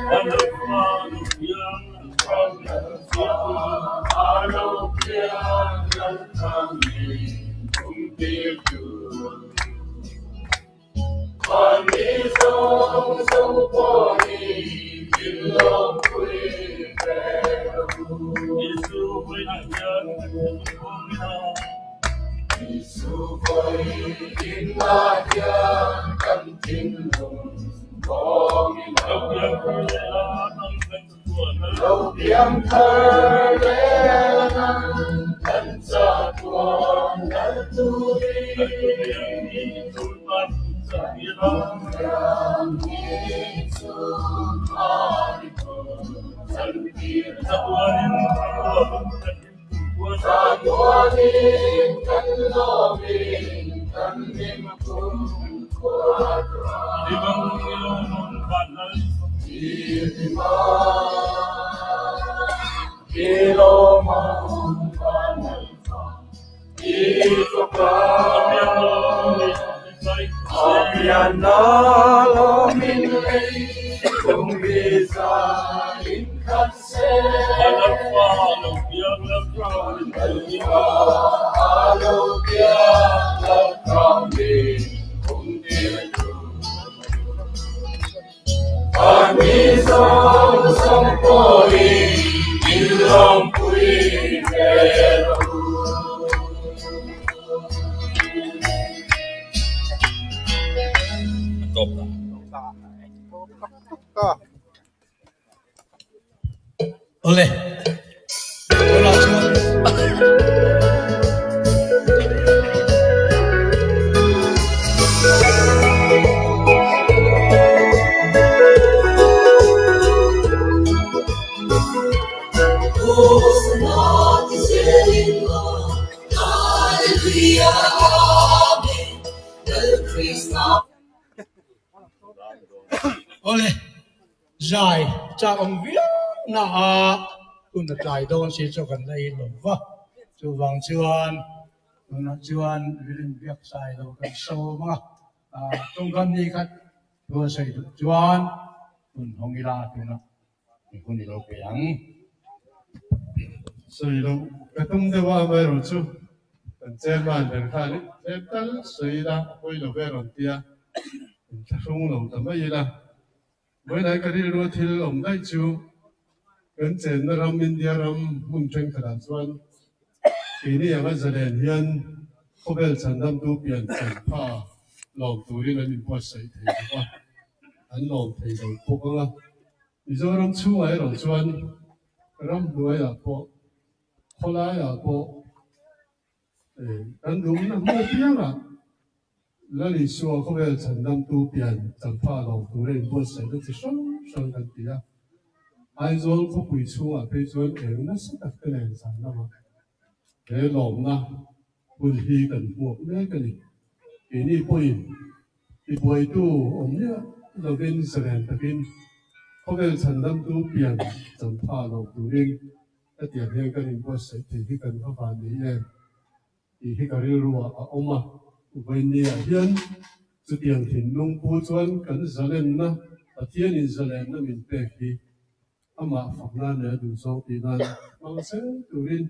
Van lal fa lo piang lal krau Lal fa a lo piang lal krau ni kum tir tu. Van ni zawng zawng pawhin min lawmpui ve rawh u. Lo piang thar leh nang kan chatuan lal turin Chatuanin kan lawmin kan hlim kumkhua Awle. Tunah chuan Awle. Zai chak awm viau na a hun a tlai dawn si chu kan la ei lo va, chuvang chuan tunah chuan rilin biak sai lo kan sawm a, tawngkam ni khat thu a sawi duh chuan hun hawng ila tunah hun i lo pe ang. Sawi loh ka tum deuh a amaherawhchu kan chairman ber khan tlem tal sawi ila a pawi lo ve rawn tia inthlahrung lo ta mai ila. Vawiinai ka rilru a thil awm daih chu kan chenna ram India ram hmun thenkhatah chuan keini anga zalen hian khawvel chhandamtu pian chanpha lawm turin an inbuatsaih thei lo va, an lawm thei lo bawk ang a. Mizoram chhungah erawh chuan ramhnuaiah pawh khawlaiah pawh Kan dumna hmun apiangah Lal Isua khawvel chhandamtu pian champha lo tura inbuatsaihna chi hrang hrang kan ti a. Aizawl khawpui chhungah phei chuan eng nasa tak te nen zan lamah he lawmna hun hi kan hmuak mek a ni. Keini pawhin tibuaitu awm miah lovin zalen takin khawvel chhandamtu pian champha lo turin Hetiang hian kan inbuatsaih thei hi kan va van ni em tih hi ka rilruah a awm a. Vawinia hian chutiang thinlung pu chuan kan zalenna, Pathianin zalenna min pek hi amah fak nan leh a duhzawng tih nan hmang zel turin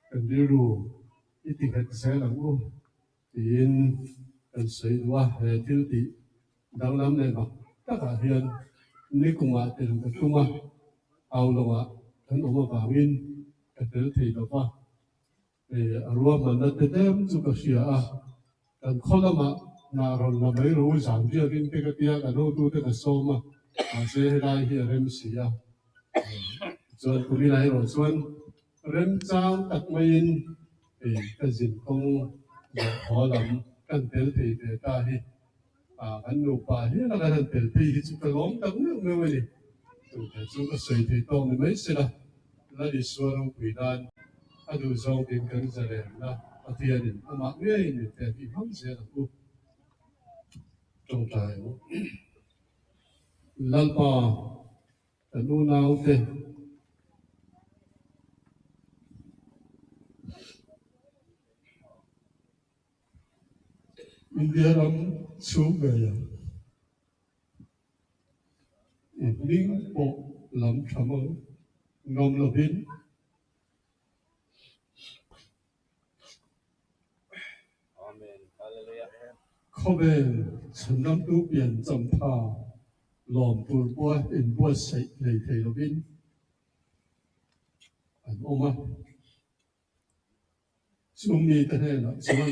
kan rilru i ti nghet zel ang u tiin kan sawi duh a. He thil tih danglam leh mak takah hian nikumah tel ka tum a, au loah kan awm avangin ka tel thei lo va, a ruahmanna te tlem chu ka hria a, kan khaw lamah hnah rawn la mai ro zan biakin te ka tia kan hotute ka sawm a, mahse helai hi a rem si a, chuan kuminah erawh chuan remchang tak maiin ka zin kawng leh haw lam kan tel thei ve ta hi. Kan nupa hian a kan han tel phei hi chu ka lawm tak meuh meuh a ni. Chungte chu ka sawi thei tawk ni mai sela, Lal Isua ropui nan a duh zawng tin kan zalenna Pathianin amah ngeiin min pek hi hmang zel ang u. Tawngtai ang u. Lalpa. Kan unaute India ram chhung ngei ang. I hming pawh lam tha mang ngam lovin. Khawvel chhandamtu pian champha lawm tur pawha inbuatsaih hlei thei lovin. an awm a. Chung mite hnenah chuan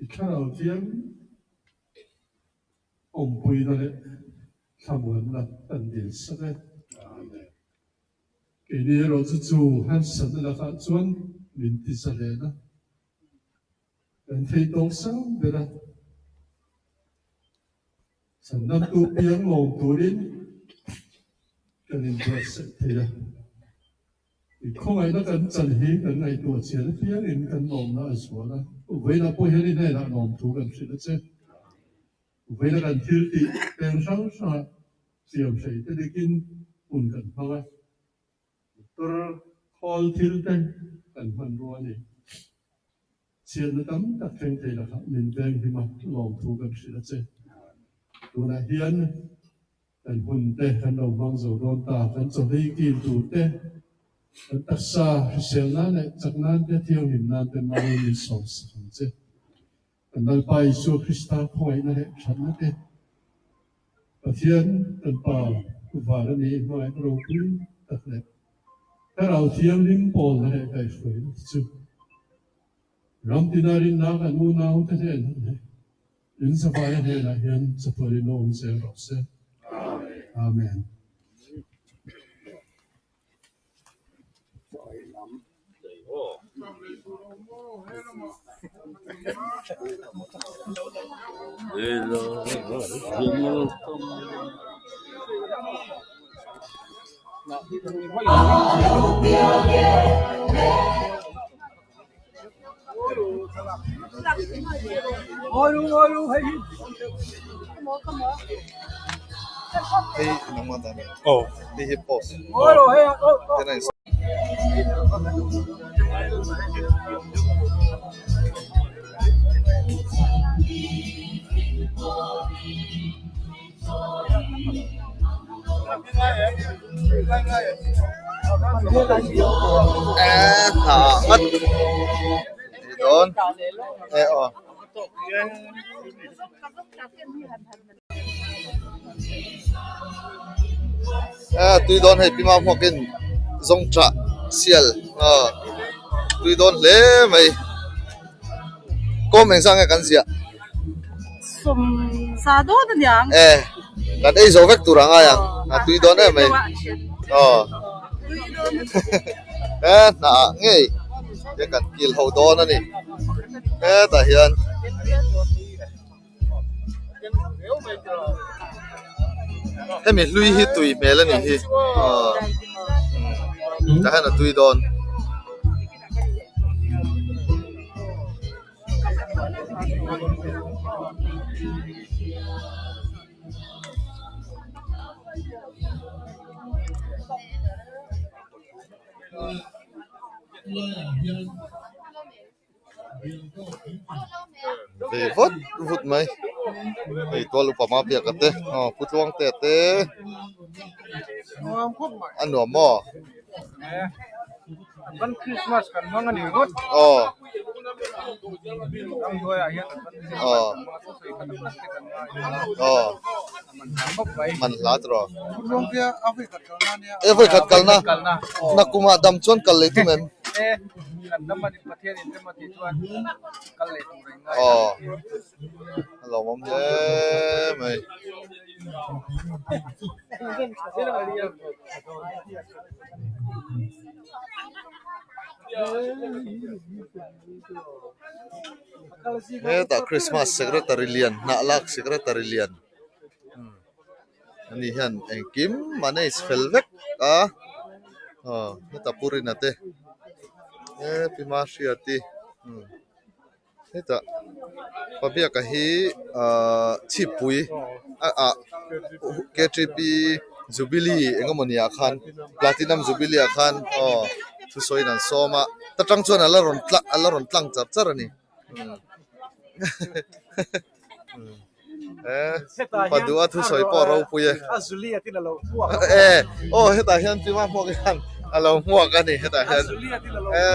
i thlarau thiam awmpuina leh thlamuanna kan dil sak e. Keini erawh chu chu harsatna lakah chuan min ti zalen a, kan thei tawk sang ber a. Chhandamtu piang lawm turin kan inbuatsaih thei a. I khawngaihna kan chan hi kan ngaihtuah chian apiangin kan lawmna a zual a. Vawiinah pawh hian i hnenah lawmthu kan hrilh a che. Vawiina kan thil tih peng hrang hrangah siam hrei te dikin hun kan hmang a. Motor khawl thil te kan hman rua a ni. Chhiatna tam tak thleng thei lakah min veng hlim a, lawmthu kan hrilh a che. Tunah hian kan hun te kan lo hmang zo dawn ta, kan chawhlei kil tur te, kan taksa hrisel nan leh chak nan te, thianghlim nan te mangin min sawm sak ang che. Kan Lalpa Isua Krista khawngaihna leh thatna te, Pathian kan Pa var a ni hmangaihna ropui tak leh Thlarau Thianghlim pawlna leh kaihhruaina te chu ram tina rinna kan unau te hnenah leh in zavaia hnenah hian chatuanin awm zel rawh se. Amen. Hei nangmah dan hei hi post Eh hna ngat ni dawn eh aw. Eh tui dawn hei pi Mahmuakin zawngṭah sial aw tui dawn hle mai kawm engzah nge kan ziah. Sawm za dawn a niang. Eh kan ei zo vek tur a ngai ang a tui dawn em mai aw eh hna ah ngei te kan kil ho dawn a ni hetah hian. Hemi hlui hi tui hmel a nih hi aw tah hian a tui dawn. Ve vut vut mai hei tual upa hma biak a te aw pu tluang te a te a nuam maw aw aw aw man hla tawh e vawikhat kalna nakumah dam chuan kal leh tum em. Aw a lawmawm hle mai. Hetah Christmas secretary lian hnah lak secretary lian ani hian engkim manage fel vek a aw hetah pu Rina te he pi Mahriati hetah Pabiaka hi ahh chhipui a ah ktp jubilee eng emaw ni ah khan platinum jubilee ah khan aw thusawiin an sawm a ta tang chuan a la rawn tlang a la rawn tlang char char a ni. Pa duha thusawi pawh a ropui e. E aw hetah hian Pima hmuak hian a lo hmuak a ni hetah hian e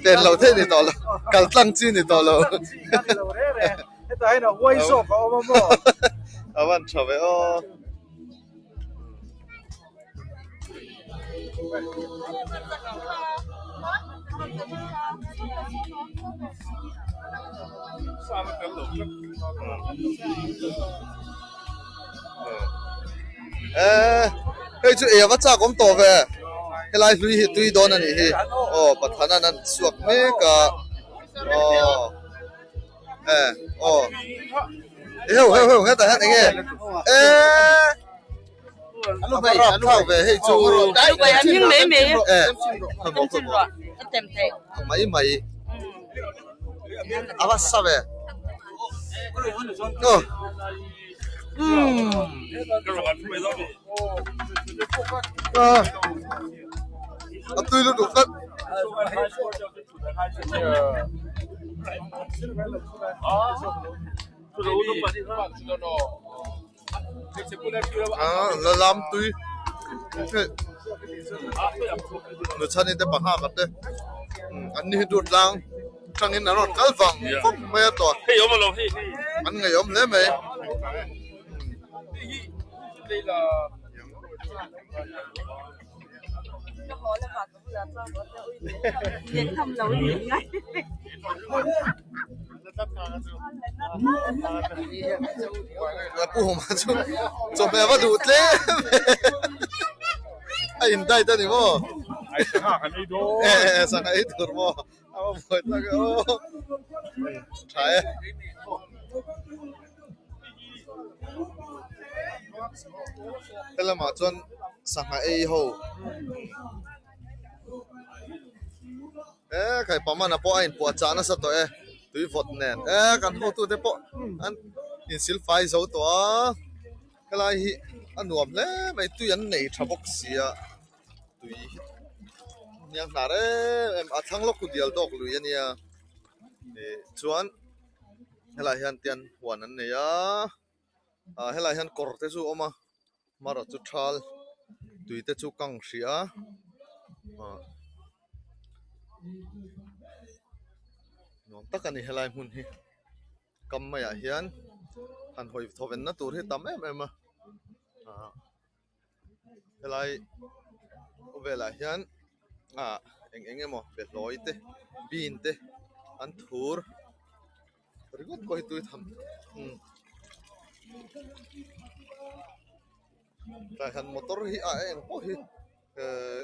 pen loh theih ni tawh lo kal tlang chi ni tawh lo. Avan tha ve aw. Eh, hei chu ei ava chak awm tawh ve. Helai hlui hi tui dawn a nih hi. Aw Pathanan an chhuak mek a. Aw. Eh, aw. Heu heu heu hetah hian enge? Eh. Ava rapthlak ve hei chu. Eh, khaw maw khaw maw. Mai mai. Ava sa ve. Aw. Umm. Ah. A tui lutuk tlat. Ah, la lam tui. Nu chhan in te panga khat te. An ni hi dut tlang tangin an rawn kal vang vang mai a tawh. An ngeiawm hle mai. Pu Huma chu chawhmeh va duh tlem a in diet a ni maw eh sangha ei tur maw a va buai tak e aw tha e. Helamah chuan sangha ei ho eh khai pamana pawh a inpuah chah nasa tawh e tui vawt nen eh kan hotute pawh an insil fai zo tawh a helai hi a nuam hle mai tui an nei tha bawk sia tui hi hniang hnar em em a thlang lawk chu dial dawk lui a nia ih chuan helai hian tian huan an nei a ah helai hian kawr te chu a awm a hmara chu thal tui te chu kang hrih a ah nuam tak a ni helai hmun hi kam maiah hian han hawi thawven na tur hi a tam em em a ah helai khawvelah hian ah eng eng emaw behlawi te bean te an thur ringawt pawh hi tui tham tlai han motor hi a eng pawh hi ehh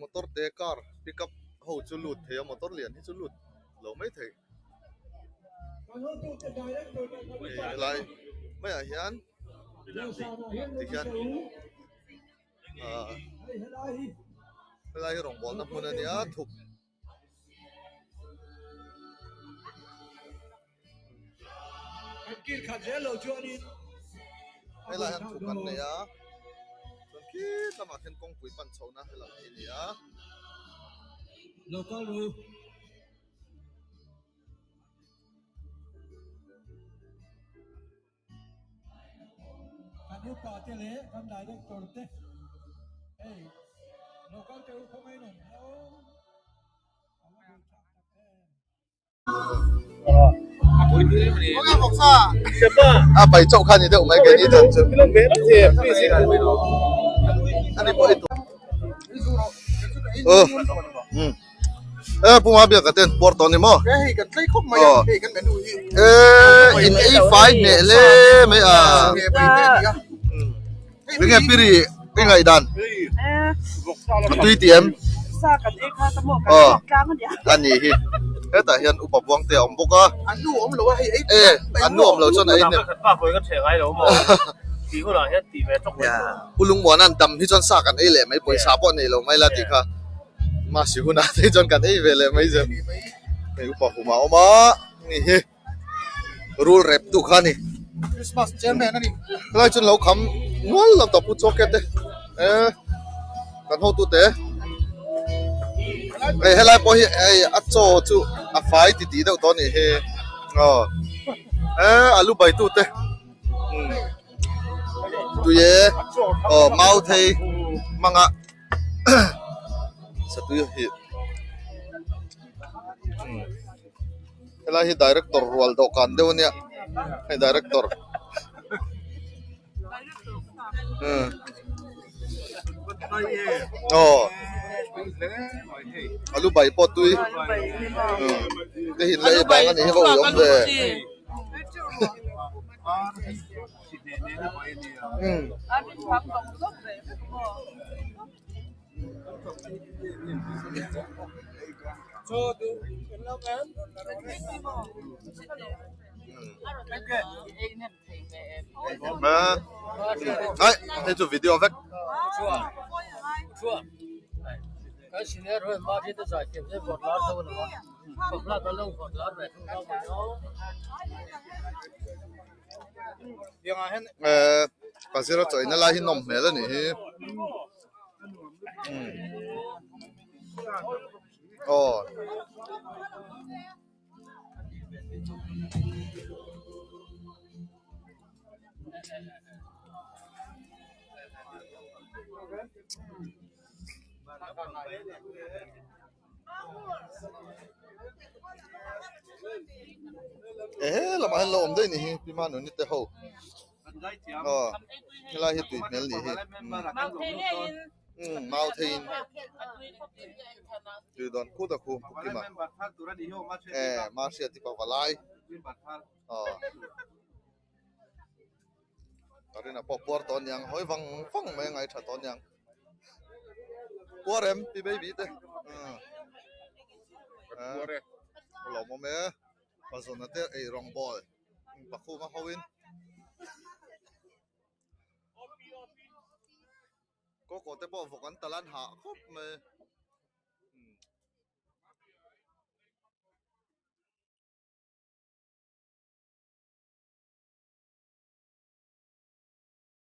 motor te car pickup ho chu lut thei a motor lian hi chu lut lo mai thei helai maiah hian tikhian ahh helai hi rawngbawlna hmun a nia thuk. Helai hian thuk an nei a chuan khi lamah khian kawngpui pan chhohna helam hi a ni a. Kan upa te leh kan director te hei local te u khawngaih in awm hlauh a va buai thlak tak em. A pai chauh kha ni deuh mai keini chan chu ani pawh i tum aw. Eh puma biak ka ten puar tawh ni maw? Hei kan tlei khawp mai a, hei kan menu hi. Eh in ei fai hneh le mai a. Enge piri i ngaih dan? A tui ti em? Sa kan ei kha ta maw kan chhuak tlang a nia. A ni hi. Hetah hian upa buang te a awm bawk a. An nu awm lo a hei ei. Eh an nu awm lo chuan a ei hnem. Pu Lungmuana'n dam hi chuan sa kan ei leh mai pawisa pawh nei lo mai la tih kha. Masi hunah te chuan kan ei ve leh mai zel. Hei upa hum a awm a, ni hi rul rep tu kha a ni. Christmas chairman a ni. Helai chuan lo kham nual lo tawp pu Chawke te eh kan hotu te. Hei helai pawh hi hei a chaw chu a fai ti tih deuh tawh a nih hi aw eh alu bai tu te umm tui e aw mau thei hmanga. Satui hi helai hi director rual dawhkan deuh a nia hei director. Aw alu bai pawh tui te hin la ei vang anih hi va ui awm ve. Ai hei chu video vek. Eh pazira chaw inna lai hi nawm hmel a nih hi umm aw. Ehe lamah hian lo awm daih ni hi pi Manuni te ho aw helai hi tui hmel ni hi umm mau theiin tui dawn khut a khu pukima eh mahriati pa valai aw. Ka rin a pawh puar tawh aniang hawi vang vang mai a ngaithla tawh aniang puar em pi baby te umm a lawmawm e pazawna te ei rawng bawl pakhuma ho in kawkaw te pawh vawk an tal an hah khawp mai.